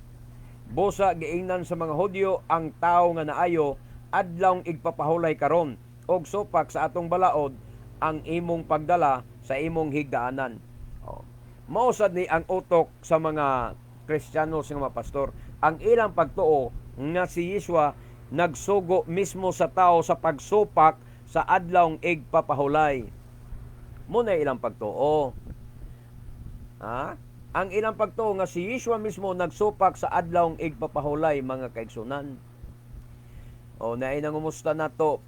Busa giingnan sa mga Hudyo ang tawo nga naayo, "Adlawng igpapahulay karon og supak sa atong balaod ang imong pagdala sa imong higdaanan." Oh. Mao sad ni ang utok sa mga Kristiyano sa mga pastor. Ang ilang pagtuo nga si Yeshua nagsugo mismo sa tao sa pagsupak sa adlawng igpapahulay. Muna ilang pagtuo. Ha? Ang ilang pagtuo nga si Yeshua mismo nagsupak sa adlawng igpapahulay, mga kaigsunan. O naay nangumusta nato,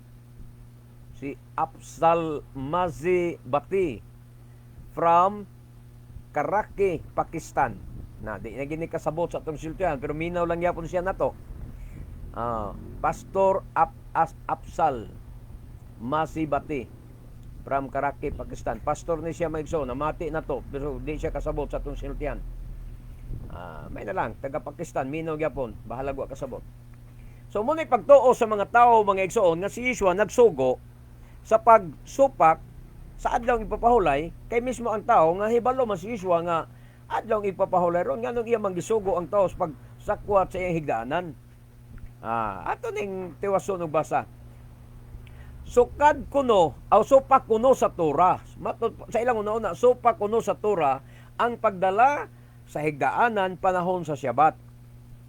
si Afsal Mazi Bati from Karachi, Pakistan. Na di na gini kasabot sa atong sultihan pero minaw lang yapon siya nato. Pastor Afsal Mazi Bati from Karachi, Pakistan. Pastor ni siya, maigso, namati na to pero di siya kasabot sa atong sinultihan. May na lang, taga Pakistan, minaw gyapon, bahalag wa kasabot. So muna pagtuo sa mga tao, mga igsoon, nga si Yeshua nagsugo sa pagsupak sa adlaw ipapahulay kay mismo ang tao nga hibalo man si Yeshua nga Adlaw Igpapahulay ron, nganong iya man gisugo ang tao sa pagsakwat sa iyang higdaanan? Ato ning tiwason og basa. Sukad kuno, aw supak kuno sa Torah. Matod sa ilang una-una, supak kuno sa Torah ang pagdala sa higdaanan panahon sa Syabat.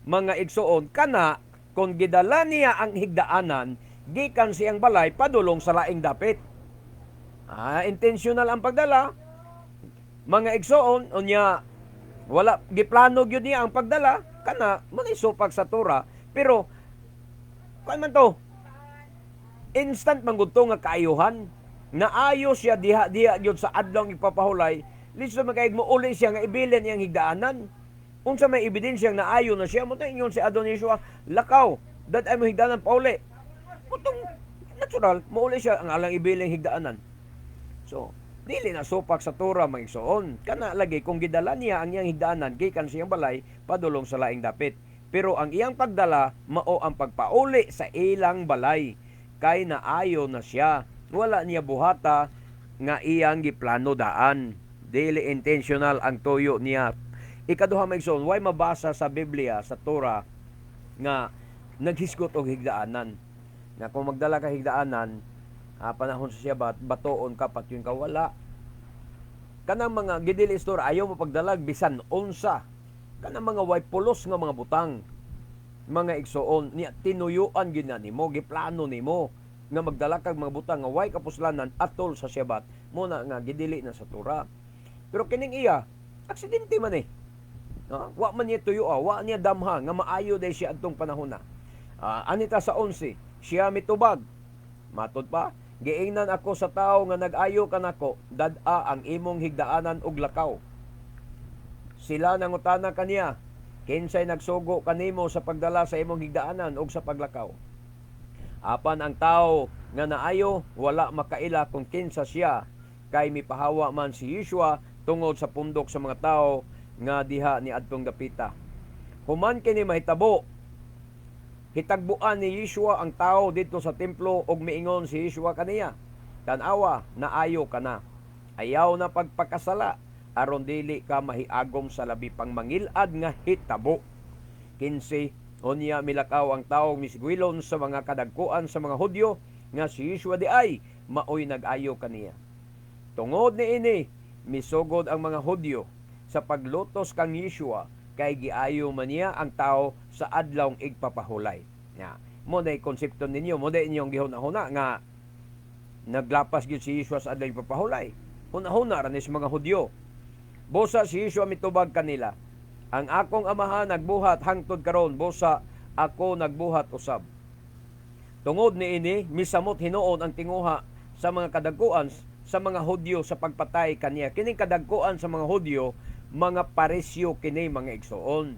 Mga igsuon, kana kung gidala niya ang higdaanan gikan siyang balay padulong sa laing dapit. Intentional ang pagdala. Mga igsuon, unya wala giplano gyud niya ang pagdala kana mo ni supak sa Torah, pero kuan man to, instant man gud to nga kaayuhan. Naayo siya diha diha gyud sa adlaw Igpapahulay. Lisod man kay mo uli siya nga ibilin iyang higdaanan. Unsa may ebidensya nga naayo na siya? Mo ingon si Adonai Yeshua, "Lakaw, dad-ay mo higdaanan pauli." Mutong natural mouli siya ang alang ibilin higdaanan. So dili na supak sa Torah, mga igsoon. Kana lagi kung gidala niya ang iyang higdaanan gikan siyang balay padulong sa laing dapit. Pero ang iyang pagdala mao ang pagpauli sa ilang balay kay naayo na siya. Wala niya buhata nga iyang giplano daan. Dili intentional ang tuyo niya. Ikaduha, mga igsoon, way mabasa sa Biblia, sa Torah, nga naghisgot og higdaanan. Nga kung magdala ka higdaanan, panahon sa Syabat, batoon ka, patyon ka, wala. Kanang mga gidili sa Torah, ayaw mo pagdalag bisan unsa. Kanang mga way pulos nga mga butang. Mga igsoon, niya tinuyuan gyud na nimo, giplano nimo nga magdala kag mga butang nga way kapuslanan atol sa Syabat, mo na nga gidili na sa Torah. Pero kining iya, aksidente man eh. No? Wa man niya tuyo, wa niya damha nga maayo day siya adtong panahon na. Anita sa 11, siya mitubag. Matod pa, "Giingnan ako sa tawo nga nag-ayo kanako, dad-a ang imong higdaanan og lakaw." Sila nangutana kaniya, "Kinsay nagsugo kanimo sa pagdala sa imong higdaanan og sa paglakaw?" Apan ang tawo nga naayo wala makaila kung kinsa siya kay mipahawa man si Yeshua tungod sa pundok sa mga tawo nga diha ni adtong dapita. Human kini mahitabo, hitagbuan ni Yeshua ang tawo didto sa templo ug miingon si Yeshua kaniya, "Tan-awa, naayo ka na. Ayaw na pagpakasala aron dili ka mahiagom sa labi pang mangilad nga hitabo." 15. Unya milakaw ang tawo misgwilon sa mga kadagkuan sa mga Hudyo nga si Yeshua di ay maoy nag-ayo kaniya. Tungod niini, misugod ang mga Hudyo sa paglutos kang Yeshua kay giayo man niya ang tao sa Adlawng Igpapahulay. Ya. Mo na konsepto ninyo, mo na inyong gihuna-huna nga naglapas gyud si Yeshua sa Adlaw Igpapahulay. Huna-huna ra ni sa mga Hudyo. Busa si Yeshua mitubag kanila, "Ang akong Amahan nagbuhat hangtod karon, busa ako nagbuhat usab." Tungod niini, misamot hinuon ang tinguha sa mga kadagkuan sa mga Hudyo sa pagpatay kaniya. Kining kadagkuan sa mga Hudyo, mga Parisyo kini, mga igsoon.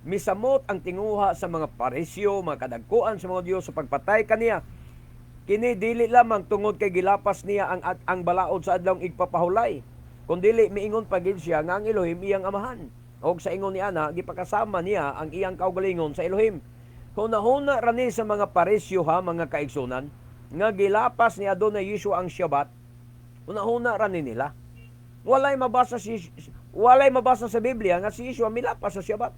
Misamot ang tinguha sa mga Parisyo, mga kadagkuan sa mga Hudyo sa pagpatay kaniya. Kini dili lamang tungod kay gilapas niya ang balaod sa Adlawng Igpapahulay. Kundili miingon pa gid siya nga ang Elohim iyang amahan. Og sa ingon ni ana, gipakasama niya ang iyang kaugalingon sa Elohim. Hunahuna ra ni sa mga Parisyo ha, mga kaigsunan, nga gilapas ni Adonai Yeshua ang Shabbat. Hunahuna ra ni nila. Walay mabasa sa Biblia nga si Yeshua milapas sa Shabbat.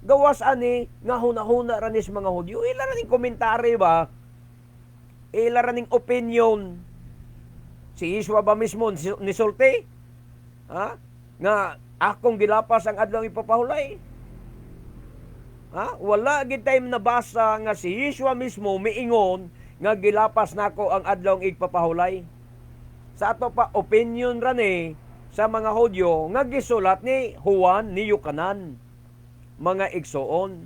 Gawas ani nga hunahuna ra ni sa mga Hudyo. Ila ra ning komentary ba? Ila ra ning opinion. Si Yeshua ba mismo nisulti? Ha? Nga akong gilapas ang Adlaw Ipapahulay. Ha? Wala gid tay nabasa nga si Yeshua mismo miingon nga gilapas nako ang Adlaw Igpapahulay. Sa ato pa, opinion ra ni sa mga Hudyo nga gisulat ni Juan, ni Yukanan. Mga igsoon.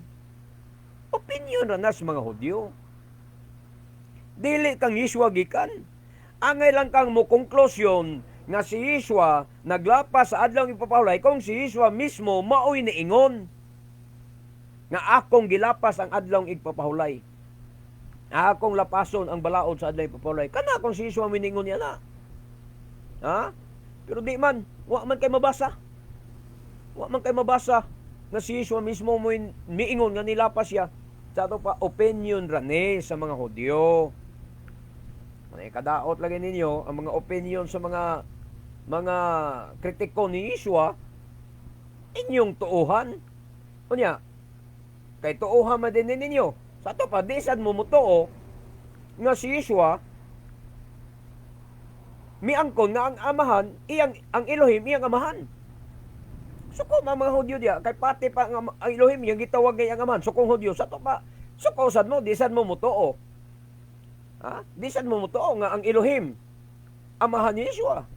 Opinion ra na sa mga Hudyo. Dili kang Yeshua gikan. Angay lang kang mo konklusyon nga si Yeshua naglapas sa Adlaw Ipapahulay kung si Yeshua mismo maoy niingon nga akong gilapas ang Adlaw Igpapahulay. Akong lapason ang balaod sa Adlaw Igpapahulay. Kana kung si Yeshua miningon niya na. Ha? Pero di man, wa man kay mabasa. Wa man kay mabasa nga si Yeshua mismo mo miingon nga nilapas siya. Sa ato pa, opinion ra ni sa mga Hudyo. May kadaot lagi ninyo ang mga opinion sa mga mga kritiko ni Yeshua inyong tuuhan. Unya, kay tuuhan man din ninyo. Sa ato pa, di sad mo mutuo nga si Yeshua miangkon nga ang amahan, iyang ang Elohim iyang amahan. Suko man mga Hudyo diya, kay pati pa ang Elohim iyang gitawag kay ang amahan. Sukong Hudyo, sa ato pa, suko sad mo, di sad mo mutuo. Ha? Di sad mo mutuo nga ang Elohim amahan ni Yeshua.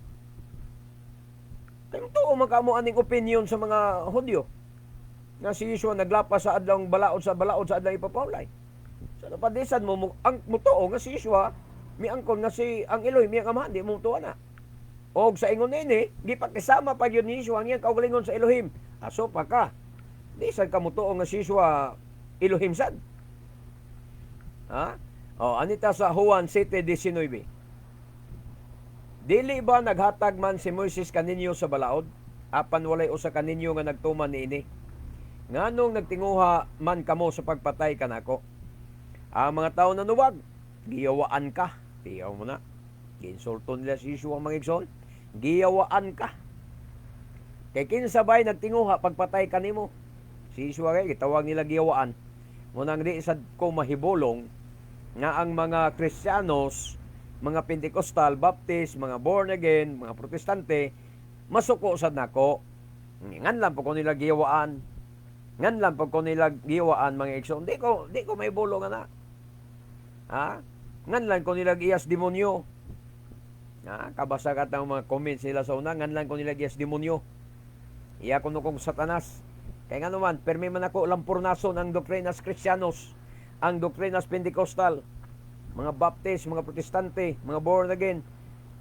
Kay tuo man kamo aning opinion sa mga Hudyo nga si Yeshua naglapas sa adlawng balaod sa adlawng ipapawlay. Sa so, padisan mo ang mutuo nga si Yeshua miangkon nga si ang Elohim iyang amahan, di mo mutuo na. Og sa ingon nini, gipakisama pa gyud ni Yeshua ang iyang kaugalingon sa Elohim. Aso pa ka. Di sad ka mutuo nga si Yeshua Elohim sad. Ha? O, anita sa Juan 7:19. Dili ba naghatag man si Moises kaninyo sa balaod? Apan walay usa kaninyo nga nagtuman niini. Nganong nagtinguha man kamo sa pagpatay kanako? Ang mga tao nanubag, giyawaan ka. Tiyaw mo na. Giinsulto nila si Yeshua, mga igsoon. Giyawaan ka. Kay kinsa bay nagtinguha pagpatay kanimo? Si Yeshua kay gitawag nila giyawaan. Munang di sad ko mahibulong nga ang mga Kristiyanos, mga Pentecostal, Baptist, mga born again, mga Protestante, masuko sad nako. Ngan lang po ko nila giyawaan. Ngan lang po ko nila giyawaan, mga igsoon. Di ko mahibulong ana. Ha? Ngan lang ko nila giyas demonyo. Ha? Kabasa ka ang mga comments nila sa una, ngan lang ko nila giyas demonyo. Iya kuno kong Satanas. Kay nga naman, permi man ako lampurnason ang doktrinas Kristiyanos, ang doktrinas Pentecostal, mga Baptist, mga Protestante, mga born again.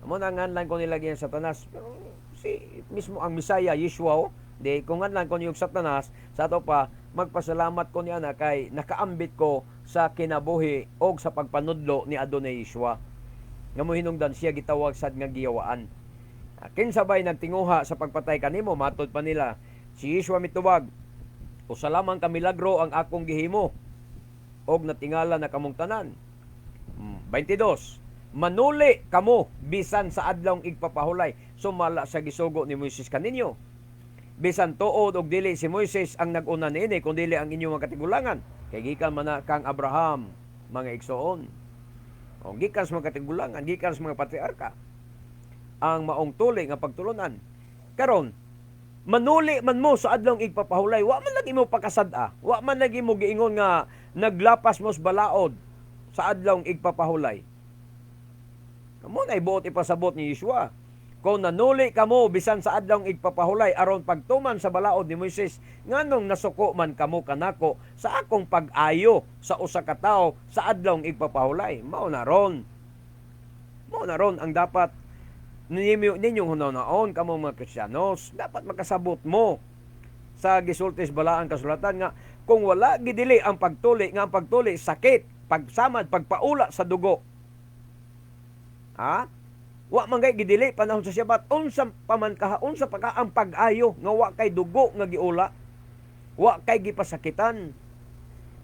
Amo na ngan lang ko nila giyas Satanas. Pero si mismo ang Misaya, Yeshua, oh, di kung ngan lang ko niyog Satanas, sa ato pa, magpasalamat ko niya na kay nakaambit ko sa kinabuhi og sa pagpanudlo ni Adonai Yeshua. Nga mo hinungdan siya gitawag sad nga giyawaan. Kinsa bay nagtinguha sa pagpatay kanimo, matod pa nila. Si Yeshua mitubag, usa lamang ka milagro ang akong gihimo og natingala na kamong tanan. 22. Manuli kamo bisan sa adlawng igpapahulay sumala sa gisugo ni Moises kaninyo. Bisan tuod og dili si Moises ang nag-una niini kun dili ang inyong mga katigulangan. Kay gikan man na kang Abraham, mga igsoon. O gikan sa mga katigulangan, gikan sa mga patriarka ang maong tuli nga pagtulunan. Karon, manuli man mo sa adlawng igpapahulay, wa man lagi mo pakasad-a, wa man lagi mo giingon nga naglapas mo sa balaod sa adlawng igpapahulay. Mo na ibuot ipasabot ni Yeshua. Kung nanuli kamo bisan sa adlawng igpapahulay aron pagtuman sa balaod ni Moises, nganong nasuko man kamo kanako sa akong pag-ayo sa usa ka tawo sa adlawng igpapahulay? Mao na ron. Mao na ron ang dapat ninyong hunaon kamo mga Kristiyanos. Dapat makasabot mo sa gisultis balaang kasulatan nga kung wala gidili ang pagtuli, nga ang pagtuli sakit, pagsamad, pagpaula sa dugo. Ha? Wa man gay gidili panahon sa Syabat, unsa pa man ka, unsa pa ka ang pag-ayo nga wa kay dugo nga giula, wa kay gipasakitan,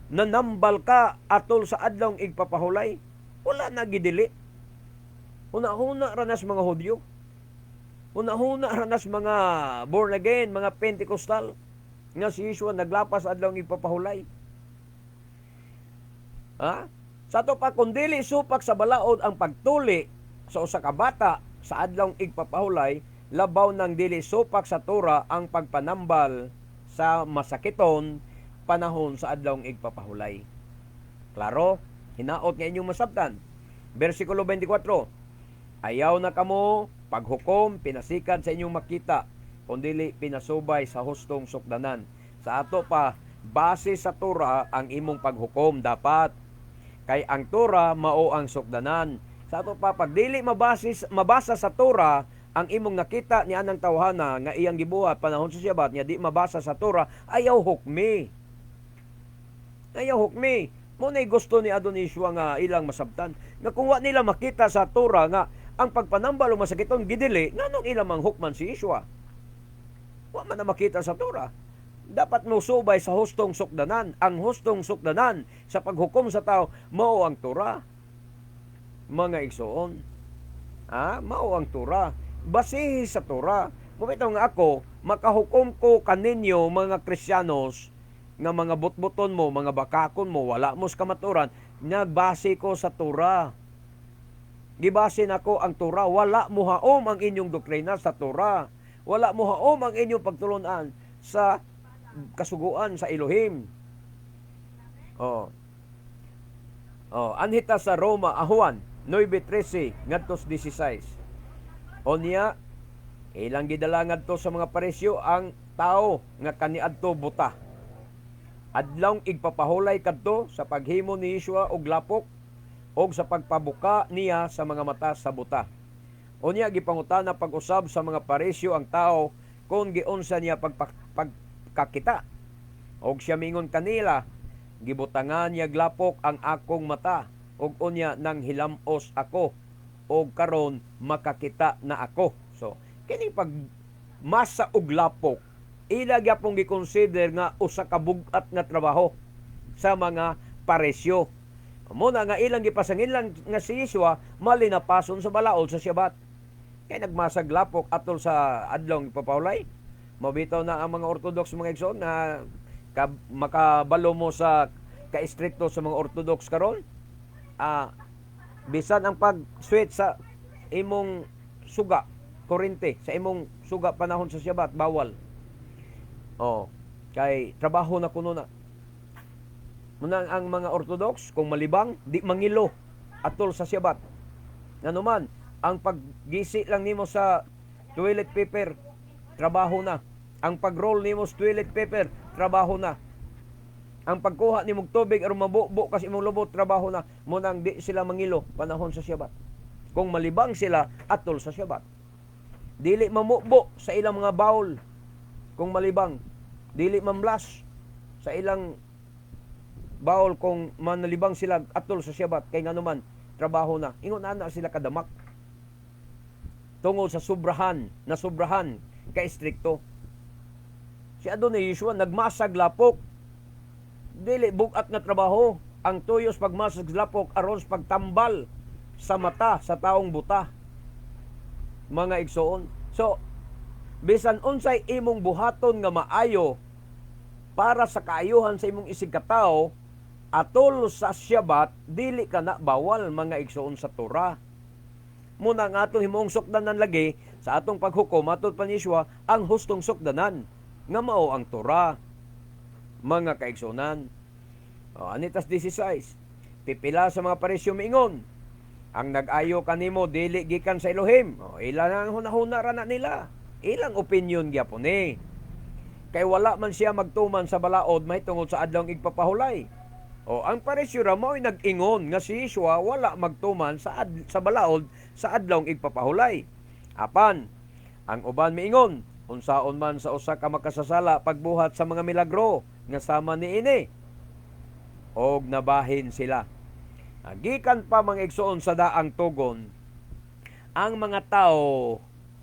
nanambal ka atol sa adlawng igpapahulay, wala na gidili. Huna-huna ranas mga Hudyo. Huna-huna ranas mga born again, mga Pentecostal, nga si Yeshua naglapas adlawng igpapahulay. Ha? Sa ato pa, kung dili supak sa balaod ang pagtuli sa usa ka bata sa adlawng igpapahulay, labaw nang dili supak sa Tora ang pagpanambal sa masakiton panahon sa adlawng igpapahulay. Klaro? Hinaot nga inyong masabtan. Versikulo 24. Ayaw na kamo paghukom pinasikad sa inyong makita, kundili pinasubay sa hustong sukdanan. Sa ato pa, base sa Tora ang imong paghukom dapat. Kay ang Tora mao ang sukdanan. Sa ato pa, pag dili mabasa sa Tora ang imong nakita ni anang tawhana nga iyang gibuhat panahon sa Syabat niya di mabasa sa Tora, ayaw hukmi. Ayaw hukmi. Mo nay gusto ni Adonai Yeshua nga ilang masabtan. Nga kung wa nila makita sa Tora nga ang pagpanambal o masakiton gidili, nganong ilang manghukman si Yeshua? Wa man na makita sa Tora. Dapat mo subay sa hustong sukdanan. Ang hustong sukdanan sa paghukom sa tao, mao ang Tora. Mga igsoon. Ha? Mao ang Tora. Basihi sa Torah. Mao bitaw nga ako, makahukom ko kaninyo mga Kristiyanos nga mga butbuton mo, mga bakakon mo, wala mo sa kamaturan, nagbase ko sa Torah. Gibase nako ang Torah, wala mohaom ang inyong doktrina sa Torah. Wala mohaom ang inyong pagtulunan sa kasuguan sa Elohim. Oh. Oh, anhita sa Roma, Juan 9:13 ngadto 16. Unya ilang gidala ngadto sa mga Pariseo ang tao nga kaniadto buta. Adlawng igpapahulay kadto sa paghimo ni Yeshua og lapok og sa pagpabuka niya sa mga mata sa buta. Unya gipangutana pag-usab sa mga Pariseo ang tao kung giunsa niya pagkakita. Og siya mingon kanila, "Gibutangan niya lapok ang akong mata ug unya nang hilamos ako og karon makakita na ako." So, kini pag masa og lapok, ila gyapon gi-consider nga usa ka bug-at nga trabaho sa mga Pariseo. Muna nga ilang gipasanginlan nga si Yeshua malinapason sa balaod sa Syabat. Kay nagmasag lapok atol sa adlong ipapahulay. Mabitaw na ang mga Orthodox, mga igsoon, na makabalo mo sa ka-istrikto sa mga Orthodox karon. Bisan ang pag-switch sa imong suga, kurente, sa imong suga panahon sa Syabat, bawal. Oh, kay trabaho na kuno na. Munang ang mga Orthodox, kung malibang, di mangilo atol sa Syabat. Nganuman, ang paggisi lang nimo sa toilet paper, trabaho na. Ang pag-roll nimo sa toilet paper, trabaho na. Ang pagkuha nimong tubig aron mabubo kasi imong lubot, trabaho na. Munang di sila mangilo panahon sa Syabat. Kung malibang sila atol sa Syabat. Dili mamubo sa ilang mga bowl kung malibang. Dili mamlas sa ilang bowl kung manalibang sila atol sa Syabat, kay nganuman trabaho na. Ingon ana sila kadamak. Tungod sa sobrahan, na sobrahan ka istrikto. Si Adonai Yeshua nagmasag lapok. Dili bugat nga trabaho ang tuyos pagmasag lapok aron sa pagtambal sa mata sa taong buta. Mga igsoon. So, bisan unsay imong buhaton nga maayo para sa kaayuhan sa imong isig katao atol sa Syabat, dili ka na bawal, mga igsoon, sa Torah. Muna nga atong himong sukdanan lagi sa atong paghukom atol pa ni Yeshua ang hustong sukdanan nga mao ang Torah, mga kaigsunan. O, anitas 16. Pipila sa mga Pariseo miingon, "Ang nag-ayo kanimo dili gikan sa Elohim." O, ilan ang hunahuna ra na nila. Ilang opinion gyapon ni. Kay wala man siya magtuman sa balaod mahitungod sa adlawng igpapahulay. O, ang Pariseo ra mao'y nag-ingon nga si Yeshua wala magtuman sa balaod sa adlawng igpapahulay. Apan ang uban miingon, "Unsaon man sa usa ka makasasala pagbuhat sa mga milagro nga sama niini?" Og nabahin sila. Gikan pa, mga igsoon, sa daang tugon, ang mga tao,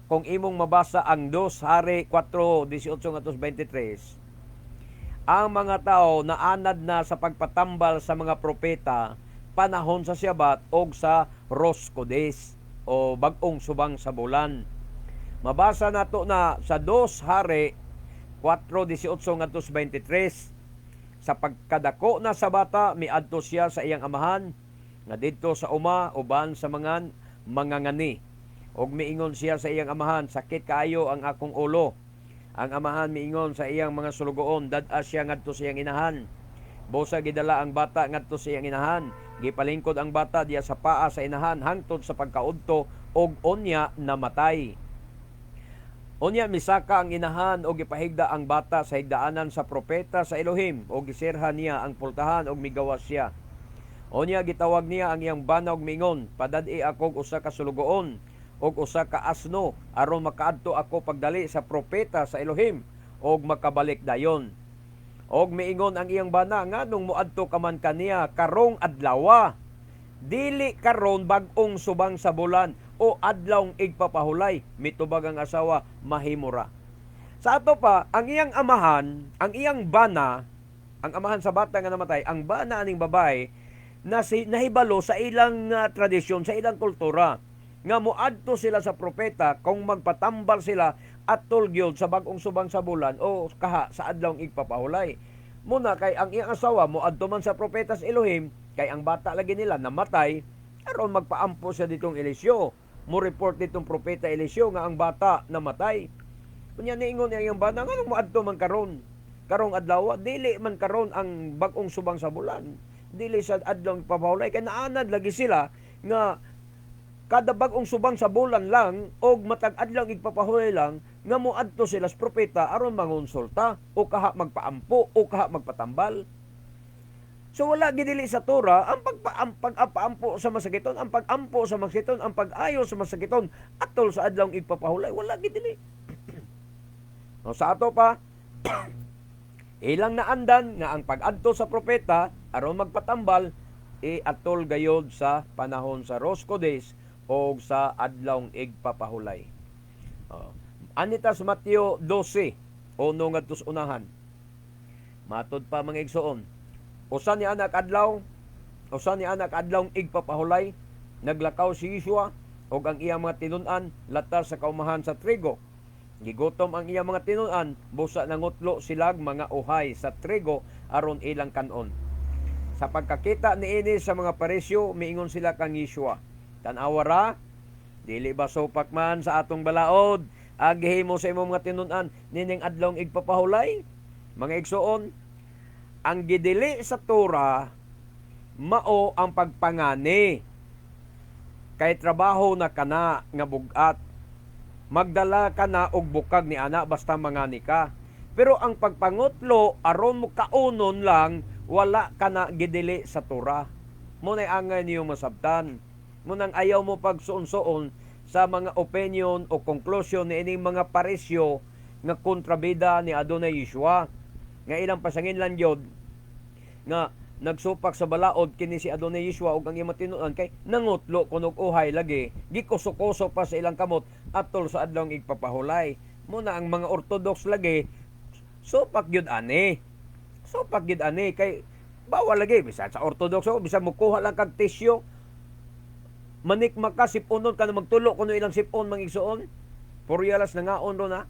kung imong mabasa ang 2 Hari 4:18 ngadto 23, ang mga tao naanad na sa pagpatambal sa mga propeta panahon sa Syabat og sa Rosh Chodesh o bag-ong subang sa bulan. Mabasa nato na sa 2 Hari 4:18 ngadto 23. Sa pagkadako na sa bata, miadto siya sa iyang amahan nga didto sa uma uban sa mga mangangani. Og miingon siya sa iyang amahan, "Sakit kaayo ang akong ulo." Ang amahan miingon sa iyang mga sulugoon, "Dad-a siya ngadto sa iyang inahan." Busa gidala ang bata ngadto sa iyang inahan. Gipalingkod ang bata diya sa paa sa inahan hangtod sa pagkaudto og unya namatay. Unya misaka ang inahan og gipahigda ang bata sa higdaanan sa propeta sa Elohim og giserha niya ang pultahan og migawas siya. Unya gitawag niya ang iyang bana og mingon, "Padad-i akog usa ka sulugoon og usa ka asno aron makaadto ako pagdali sa propeta sa Elohim og makabalik dayon." Og miingon ang iyang bana, "Nganong moadto ka man kaniya karong adlawa? Dili karon bag-ong subang sa bulan o adlawng igpapahulay." Mitubag ang asawa, "Mahimura." Sa ato pa, ang iyang amahan, ang iyang bana, ang amahan sa bata nga namatay, ang bana aning babae, na si, nahibalo sa ilang tradisyon, sa ilang kultura. nga moadto sila sa propeta kung magpatambal sila atol gyud sa bag-ong subang sa bulan o kaha sa adlawng igpapahulay. Muna kay ang iyang asawa moadto man sa propeta sa Elohim, kay ang bata lagi nila namatay, aron magpaampo siya ditong Eliseo. Mo report ditong propeta Eliseo nga ang bata namatay. Unya niingon niya iyang bana, nganong moadto man karon? Karong adlaw, dili man karon ang bag-ong subang sa bulan. Dili sa adlawng igpapahulay kay naanad lagi sila nga kada bag-ong subang sa bulan lang og matag adlaw igpapahulay lang nga moadto sila sa propeta aron mangonsulta o kaha magpaampo o kaha magpatambal. So wala gidili sa Torah ang pag-apaampo sa masakiton, ang pag-ampo sa masakiton, ang pag-ayo sa masakiton atol sa adlawng igpapahulay, wala gidili. No, sa ato pa ilang naandan nga ang pag-adto sa propeta aron magpatambal atol gayod sa panahon sa Rosh Chodesh o sa adlawng igpapahulay. Anita sa Mateo 12, uno ngadto sa unahan. Matod pa mga igsoon, usa ni anak adlaw, usa ni anak adlawng igpapahulay, naglakaw si Yeshua og ang iyang mga tinun-an latas sa kaumahan sa trigo. Gigutom ang iyang mga tinun-an, busa nangutlo silag mga uhay sa trigo aron ilang kanon. Sa pagkakita niini sa mga Parisyo, miingon sila kang Yeshua, tan-awa ra, dili ba supak man sa atong balaod, agihimo sa imong mga tinun-an nining adlawng igpapahulay? Mga igsoon, ang gidili sa Torah mao ang pagpangani. Kay trabaho na kana nga bug-at, magdala ka na og bukag ni ana basta mangani ka. Pero ang pagpangutlo aron mo kaunon lang, wala ka na gidili sa Torah. Mo nay angay niyo masabtan. Munang ayaw mo pagsuon-suon sa mga opinion o conclusion ni ining mga Parisyo nga kontrabida ni Adonai Yeshua. Nga ilang pasangin lang yun nga nagsupak sa balaod kini si Adonai Yeshua ug ang iyang tinun-an kay nangutlo kunog uhay lagi, gikuso-kuso pa sa ilang kamot atol sa adlawng igpapahulay. Muna ang mga Orthodox lagi supak gyud ani. Supak gyud ani kay bawal lagi bisan sa Orthodox o bisan mokuha lang kag tisyo, manikma ka, sipunon ka na magtulo kuno ilang sipon mga igsoon. Puryalas na ngaon ro na.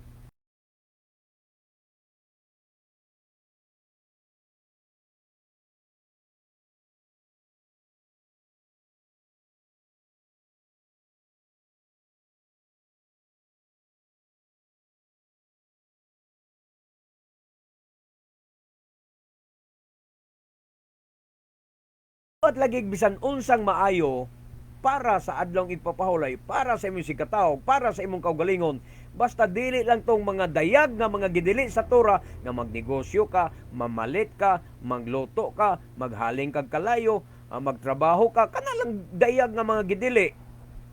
At lagi bisan unsang maayo para sa adlawng igpapahulay, para sa imong sikataw, para sa imong kaugalingon. Basta dili lang tong mga dayag nga mga gidili sa Torah nga magnegosyo ka, mamalit ka, magluto ka, maghaling kag kalayo, magtrabaho ka, kana lang dayag nga mga gidili.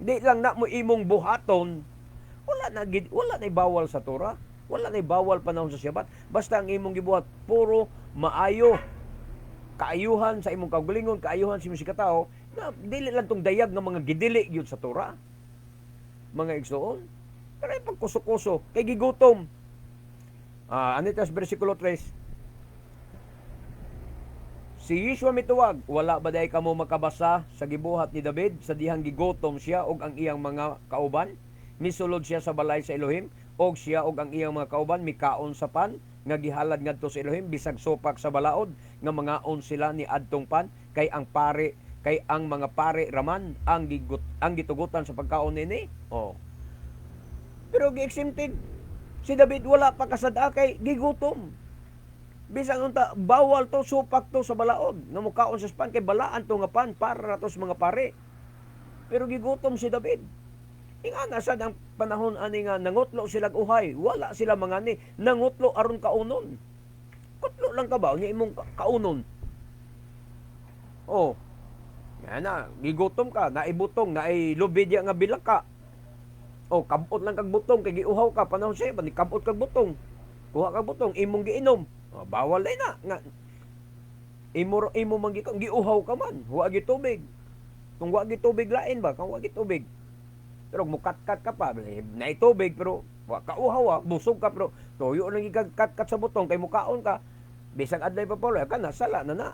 Di lang na mo imong buhaton. Wala na bawal sa Torah. Wala na bawal panahon sa Shabbat. Basta ang imong gibuhat puro maayo. Kaayuhan sa imong kaugalingon, kaayuhan sa imong sikatao, na dili lang tong dayag nga mga gidili gyud sa Torah. Mga igsoon, pero pagkuso-kuso kay gigutom. Anitas bersikulo 3. Si Yeshua mituwag, wala ba day kamo makabasa sa gibuhat ni David sa dihang gigutom siya og ang iyang mga kauban? Misulod siya sa balay sa Elohim og siya og ang iyang mga kauban mikaon sa pan nga gihalad ngadto sa Elohim bisag supak sa balaod nga mangaon sila ni adtong pan kay ang pare, kay ang mga pare raman ang ang gitugutan sa pagkaon nini. Oh. Pero gi-exempted si David, wala pa kasada kay gigutom. Bisan unta bawal to, supak to sa balaod nga mukaon sa pan kay balaan to nga pan para to sa mga pare. Pero gigutom si David. Ingana sad ang panahon ani nga nangutlo sila uhay, wala sila mangani, nangutlo aron kaunon. Kutlo lang ka ba unya imong kaunon? Oh. Nga na, gigutom ka, naibutong, nailubid ya nga bilak ka. O, kabot lang kag butong, kay giuhaw ka, panahon siya, ba, kabot kag butong. Kuha kag butong, imong giinom. O, bawal na nga, imo man giuhaw ka man, wa gi tubig. Kung wa gi tubig lain ba, kung wa gi tubig. Pero mukatkat ka pa, naitubig, pero wa ka uhaw, busog ka, pero tuyo lang gikatkat sa butong, kay mukaon ka. Bisag adlay pa polo, ka na, sala na na.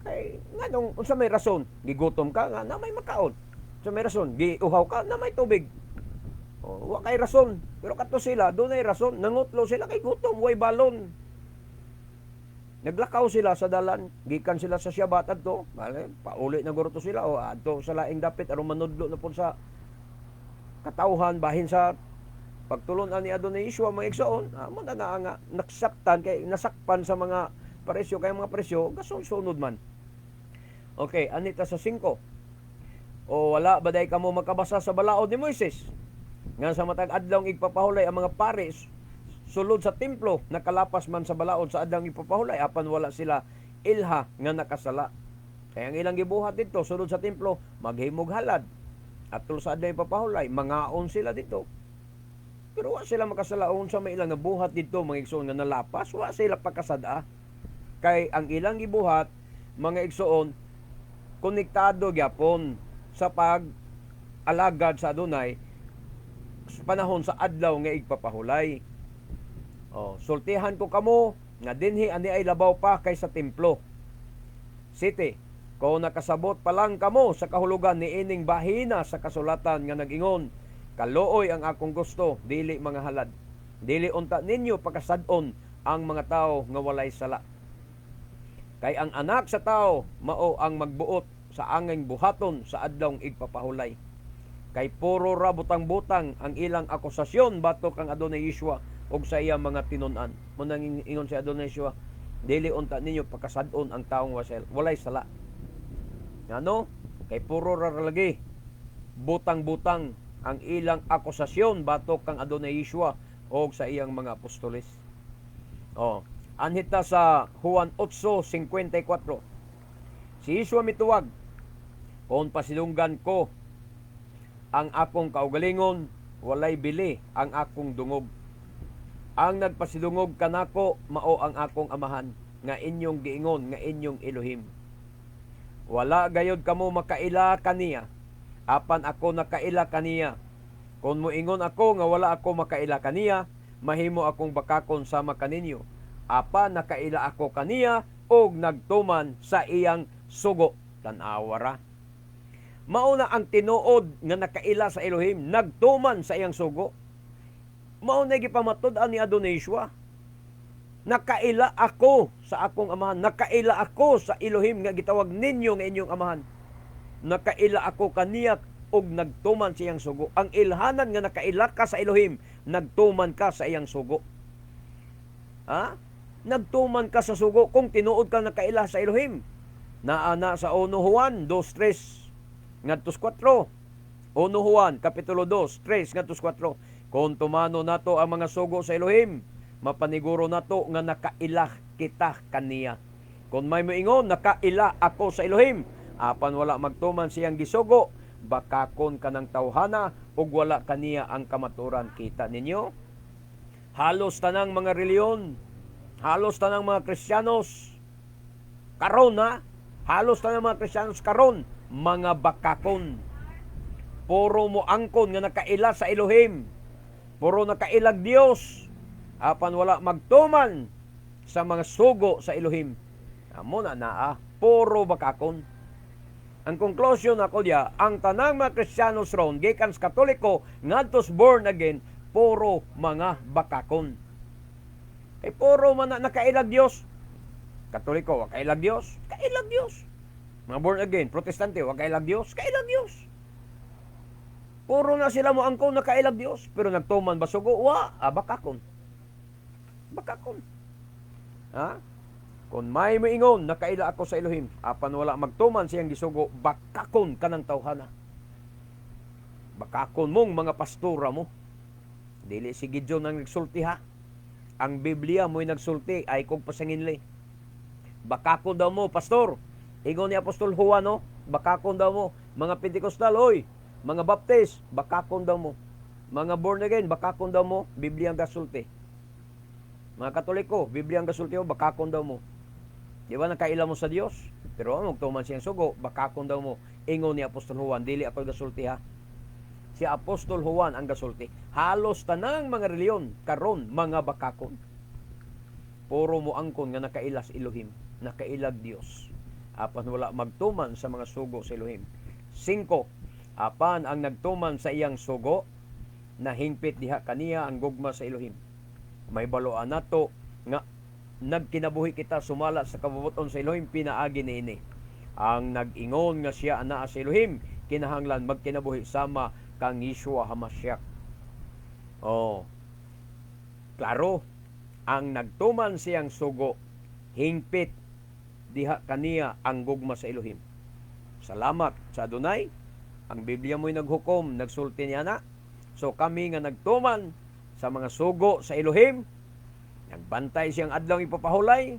Kay nganong unsa may rason, gigutom ka nga na may makaon. So may rason, giuhaw ka na may tubig. Oh, wa kay rason. Pero kato sila, dunay rason. Nangutlo sila kay gutom, way balon. Naglakaw sila sa dalan, gikan sila sa Shabbat adto, bale, pauli na guro to sila o adto sa laing dapit aron manudlo na pud sa katawhan bahin sa pagtulon-an ni Adonai Yeshua, mga igsoon. Amo na na nga naksaptan kay nasakpan sa mga presyo, kay mga presyo gasunod man. Okay, anita sa 5. O wala ba day kamo makabasa sa balaod ni Moises? Nga sa matag adlaw igpapahulay ang mga pari sulod sa templo, nakalapas man sa balaod sa adlaw igpapahulay, apan wala sila ilha nga nakasala. Kaya ang ilang gibuhat dito sulod sa templo, maghimog halad. Atol sa adlaw igpapahulay, mangaon sila dito. Pero wa sila makasala sa may ilang nabuhat dito, mga igsoon, nga nalapas, wa sila pakasad-a. Kay ang ilang gibuhat, mga igsoon, konektado gyapon sa pag alagad sa Adonai sa panahon sa adlaw nga igpapahulay. Oh, sultihan ko kamo nga dinhi ani ay labaw pa kaysa templo. City, kung nakasabot pa lang kamo sa kahulugan ni ining bahina sa kasulatan nga nag-ingon, "Kaluoy ang akong gusto, dili mga halad." Dili unta ninyo pakasad-on ang mga tao nga walay sala. Kay ang Anak sa Tao mao ang magbuot sa anging buhaton sa adlawng igpapahulay. Kay puro ra butang-butang ang ilang akusasyon batok kang Adonai Yeshua ug sa iyang mga tinun-an. Munang ingon si Adonai Yeshua, dili unta ninyo pakasad-on ang taong walay sala. Ngano? Kay puro ra lagi butang-butang ang ilang akusasyon batok kang Adonai Yeshua og sa iyang mga apostoles. Oh, anhita sa Juan 8:54. Si Yeshua mituwag, "Kung pasidunggan ko ang akong kaugalingon, walay bili ang akong dungog. Ang nagpasidungog kanako mao ang akong Amahan nga inyong giingon nga inyong Elohim. Wala gayod kamo makaila kaniya, apan ako nakaila kaniya. Kung moingon ako nga wala ako makaila kaniya, mahimo akong bakakon sama kaninyo. Apan nakaila ako kaniya og nagtuman sa iyang sugo." Tan-awa ra. Mao na ang tinuod nga nakaila sa Elohim, nagtuman sa iyang sugo. Mao na gipamatud-an ni Adonai Yeshua. Nakaila ako sa akong Amahan, nakaila ako sa Elohim nga gitawag ninyo nga inyong Amahan. Nakaila ako kaniya og nagtuman sa iyang sugo. Ang ilhanan nga nakaila ka sa Elohim, nagtuman ka sa iyang sugo. Ha? Nagtuman ka sa sugo kung tinuod ka nakaila sa Elohim. Naa na sa 1 Juan 2:3 ngadto 4. 1 Juan kapitulo 2, 3 ngadto 4. Kung tumano nato ang mga sugo sa Elohim, mapaniguro nato nga nakaila kita kaniya. Kung may moingon, "Nakaila ako sa Elohim," apan wala magtuman siyang gisugo, bakakon kanang tawhana ug wala kaniya ang kamaturan. Kita ninyo? Halos tanang mga reliyon, halos tanang mga Kristiyanos karon na, halos tanang mga Kristiyanos karon mga bakakon. Puro mo angkon nga nakaila sa Elohim. Puro nakailag Dios. Apan wala magtuman sa mga sugo sa Elohim. Amo na naa, puro bakakon. Ang conclusion ako diya, ang tanang mga Kristiyanos ron, gikan sa Katoliko ngadto sa born again, puro mga bakakon. Kay puro man na nakailag Dios. Katoliko, wa kailag Dios, kailag Dios. Mga born again, Protestante, wa kailag Dios, kailag Dios. Puro na sila mo angkon nakailag Dios, pero nagtuman ba sugo? Wa, bakakon. Bakakon. Ha? Kung may moingon, "Nakaila ako sa Elohim," apan wala magtuman siyang gisugo, bakakon kanang tawhana. Bakakon mong mga pastora mo. Dili si Gideon ang nagsulti ha. Ang Biblia mo'y nagsulti ay kung pasanginli. Bakakon daw mo, pastor. Ingon ni Apostol Juan, no? Bakakon daw mo. Mga Pentecostal, oy. Mga Baptist, bakakon daw mo. Mga born again, bakakon daw mo. Biblia ang gasulti. Mga Katoliko, Biblia ang gasulti mo, bakakon daw mo. Di ba nakaila mo sa Dios? Pero ang magtuman siyang sugo, bakakon daw mo. Ingon ni Apostol Juan, dili ako gasulti ha. Si Apostol Juan ang gasulti. Halos tanang mga reliyon karon mga bakakon. Puro mo angkon nga nakaila sa Elohim, nakailag Dios. Apan wala magtuman sa mga sugo sa Elohim. 5. Apan ang nagtuman sa iyang sugo, nahingpit diha kaniya ang gugma sa Elohim. May baloan nato nga nagkinabuhi kita sumala sa kabubuton sa Elohim pinaagi niini. Ang nag-ingon nga siya anaa sa Elohim, kinahanglan magkinabuhi sama kang Yeshua Hamashiach. Oh. Klaro, ang nagtuman siyang sugo, hingpit diha kaniya ang gugma sa Elohim. Salamat sa Adonai. Ang Biblia mo'y naghukom, nagsulti niya na. So kami nga nagtuman sa mga sugo sa Elohim, nagbantay siyang adlaw ipapahulay,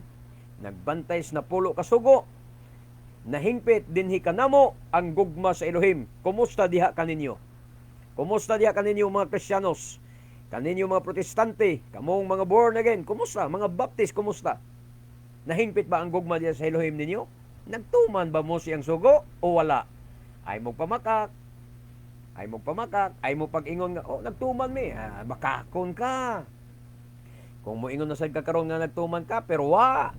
nagbantay sa 10 ka sugo, nahingpit dinhi kanamo ang gugma sa Elohim. Kumusta diha kaninyo? Kumusta diha kaninyo, mga Kristiyanos? Kaninyo mga Protestante, kamong mga born again, kumusta? Mga Baptist, kumusta? Nahingpit ba ang gugma diha sa Elohim ninyo? Nagtuman ba mo siyang sugo o wala? Ay mo pamakak, ay mo pamakak, ay mo pag-ingon nga, "Oh, nagtuman mi." Ah, bakakon ka. Kung moingon na sad ka karon nga nagtuman ka, pero wa.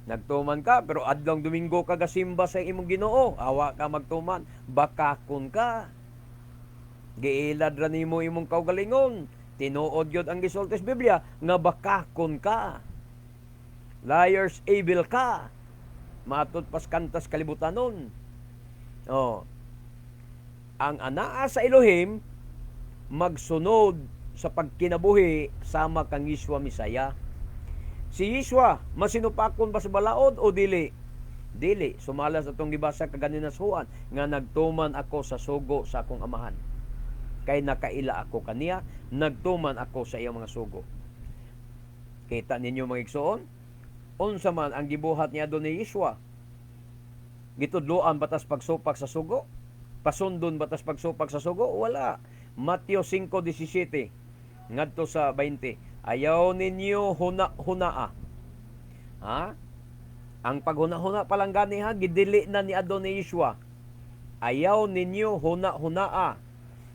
Nagtuman ka, pero adlong Domingo ka gasimba sa imong Ginoo, awa ka magtuman, bakakon ka. Giilad ra nimo imong kaugalingon. Tinuod gyud ang gisulti sa Biblia nga bakakon ka. Liars evil ka. Matud pas kantas kalibutanon. Oh. Ang anaa sa Elohim magsunod sa pagkinabuhi sama kang Yeshua Mesaya. Si Yeshua, masinupakon ba sa balaod o dili? Dili, sumala sa atong gibasa kaganina sa Juan nga nagtuman ako sa sugo sa akong amahan. Kay nakaila ako kaniya, nagtuman ako sa iyang mga sugo. Kita ninyo, mga igsoon, unsa man ang gibuhat ni Adonai Yeshua? Gitudloan ba tas pagsupak sa sugo? Pasundon ba tas pagsupak sa sugo? Wala. Mateo 5:17 ngadto sa 20. Ayaw ninyo huna-hunaa. Ha? Ang paghuna-huna pa lang gani ha, gidili na ni Adonai Yeshua. Ayaw ninyo huna-hunaa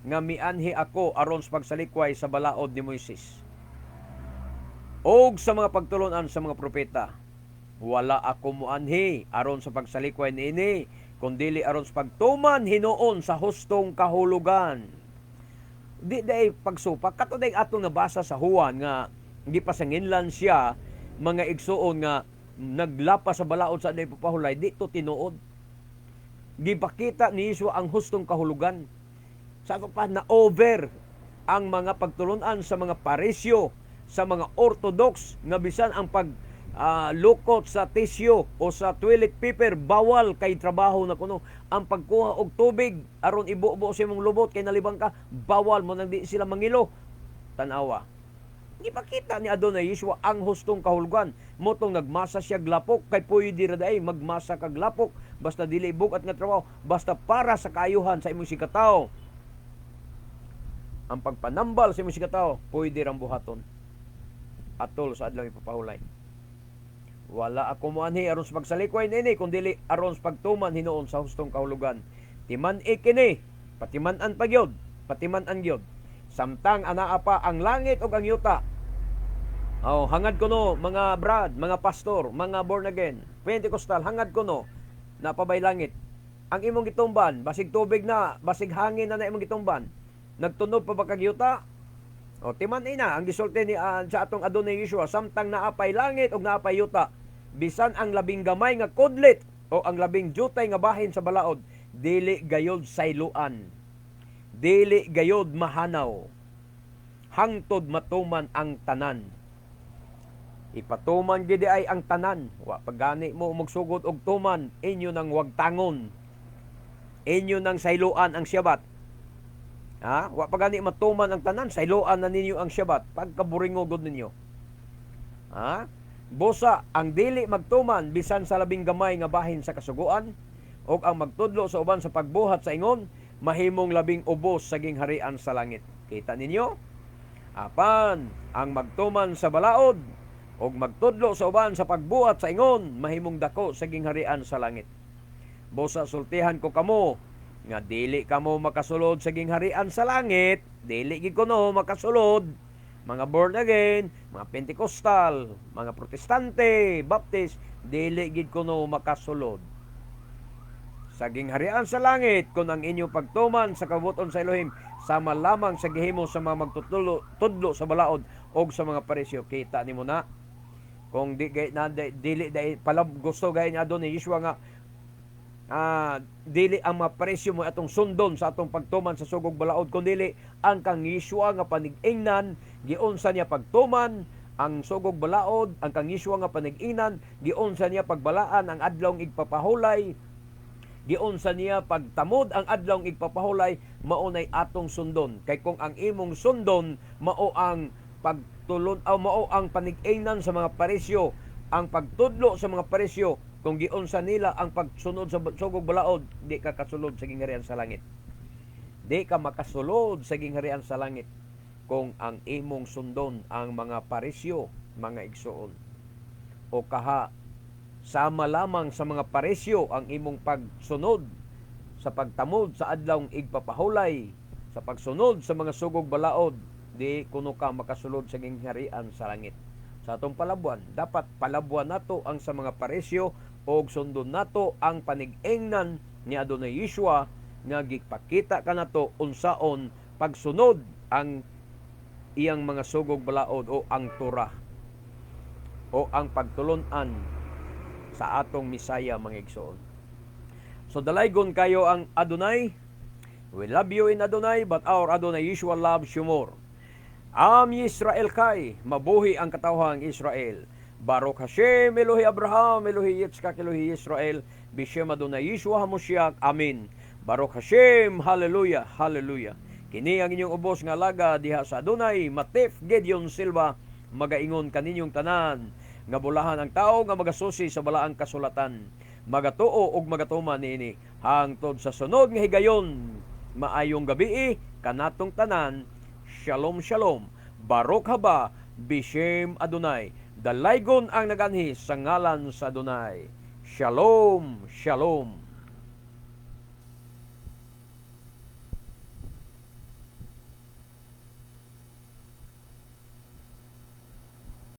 nga mianhi ako aron sa pagsalikway sa balaod ni Moises og sa mga pagtulunan sa mga propeta. Wala ako muanhi aron sa pagsalikway niini, kundili aron sa pagtuman hinuon sa hustong kahulugan. Di day pagsupak kato day atong nabasa sa Juan nga gipasanginlan siya, mga igsuon, nga naglapas sa balaod sa adlaw ipapahulay. Di to tinuod. Gipakita ni Yeshua ang hustong kahulugan. Sa ato pa na over ang mga pagtulunan sa mga Parisyo, sa mga Orthodox, nga bisan ang pag lukot sa tissue o sa toilet paper bawal kay trabaho na kuno, ang pagkuha og tubig aron ibubo sa imong lubot kay nalibang ka, bawal mo nang di sila mangilo. Tan-awa, gipakita ni Adonai Yeshua ang hustong kahulugan. Motong nagmasa siya glapok kay pwede ra day magmasa kag lapok basta dili bugat nga trabaho, basta para sa kaayuhan sa imong sikatawo. Ang pagpanambal sa imong sikatawo pwede rang buhaton atol sa adlaw ipapahulay. Wala ako moanhi aron sa pagsalikway niini kundi aron sa pagtuman hinuon sa hustong kahulugan. Timan-i kini, patiman-an pa gyud, patiman-an gyud. Samtang anaa pa ang langit ug ang yuta. Oh, hangad kuno mga brad, mga pastor, mga born again, Pentecostal, hangad kuno napabay langit. Ang imong gitumban, basig tubig na, basig hangin na na imong gitumban. Nagtunob pa ba kag yuta? O timan ina ang gisulti ni sa atong Adonai Yeshua, samtang naapay langit ug naapay yuta, bisan ang labing gamay nga kudlit o ang labing jutay nga bahin sa balaod, dili gayod sayloan. Dili gayod mahanaw hangtod matuman ang tanan. Ipatuman gid ay ang tanan. Wa pagani mo magsugod og tuman, inyo nang wagtangon. Inyo nang sayloan ang Syabat. Ha? Wa pa gani matuman ang tanan, sayloan na ninyo ang Syabat. Pagkaburingo gud ninyo. Ha? Busa ang dili magtuman bisan sa labing gamay nga bahin sa kasuguan ug ang magtudlo sa uban sa pagbuhat sa ingon mahimong labing ubos sa gingharian sa langit. Kita ninyo? Apan ang magtuman sa balaod ug magtudlo sa uban sa pagbuhat sa ingon mahimong dako sa gingharian sa langit. Busa sultihan ko kamo nga dili kamo makasulod sa gingharian sa langit, dili gid kuno makasulod. Mga born again, mga Pentecostal, mga Protestante, Baptist, dili gid kuno makasulod. Sa gingharian sa langit kung ang inyong pagtuman sa kabubut-on sa Elohim sama lamang sa gihimo sa mga magtutudlo tudlo sa balaod og sa mga Pariseo. Kita nimo na kung di gay na dili dai palab gusto gay ni Adonai Yeshua nga dili ang mga Pariseo mo atong sundon sa atong pagtuman sa sugog balaod, kun dili ang kang Yeshua nga panig-ingnan, giunsa niya pagtuman ang sugog balaod, ang kang Yeshua nga panig-ingnan, giunsa niya pagbalaan ang adlawng igpapahulay, giunsa niya pagtamod ang adlawng igpapahulay, mao nay atong sundon. Kay kung ang imong sundon mao ang pagtulon o mao ang panig-ingnan sa mga Pariseo, ang pagtudlo sa mga Pariseo, kung giunsa nila ang pagsunod sa sugog balaod, di ka kasulod sa gingharian sa langit. Di ka makasulod sa gingharian sa langit kung ang imong sundon ang mga Pariseo, mga igsuon. O kaha sama lamang sa mga Pariseo ang imong pagsunod sa pagtamod sa adlawng igpapahulay, sa pagsunod sa mga sugog balaod, di kuno ka makasulod sa gingharian sa langit. Sa atong palabuan, dapat palabuan nato ang sa mga Pariseo og sundon nato ang panig-ingnan ni Adonai Yeshua nga gipakita kanato unsaon pagsunod ang iyang mga sugog balaod o ang Torah o ang pagtulun-an sa atong Misaya, mga igsoon. So dalaygon kayo ang Adonai. We love you in Adonai, but our Adonai Yeshua loves you more. Am Yisrael Chai, mabuhi ang katawhang Israel. Baruch Hashem, Elohi Abraham, Elohi Yitzchak, Elohi Israel, Bishem Adonai Yeshua HaMoshiach. Amen. Baruch Hashem, Hallelujah, Hallelujah. Kini ang inyong ubos nga alaga diha sa Adonai, Matef Gideon Silva, magaingon kaninyong tanan nga bulahan ang tao nga magasusi sa balaang kasulatan, magatuo ug magatuman niini. Hangtod sa sunod nga higayon, maayong gabii kanatong tanan. Shalom, shalom. Baruch haba bishem Adonai. Dalaygon ang naganhi sa ngalan sa Adonai. Shalom, shalom.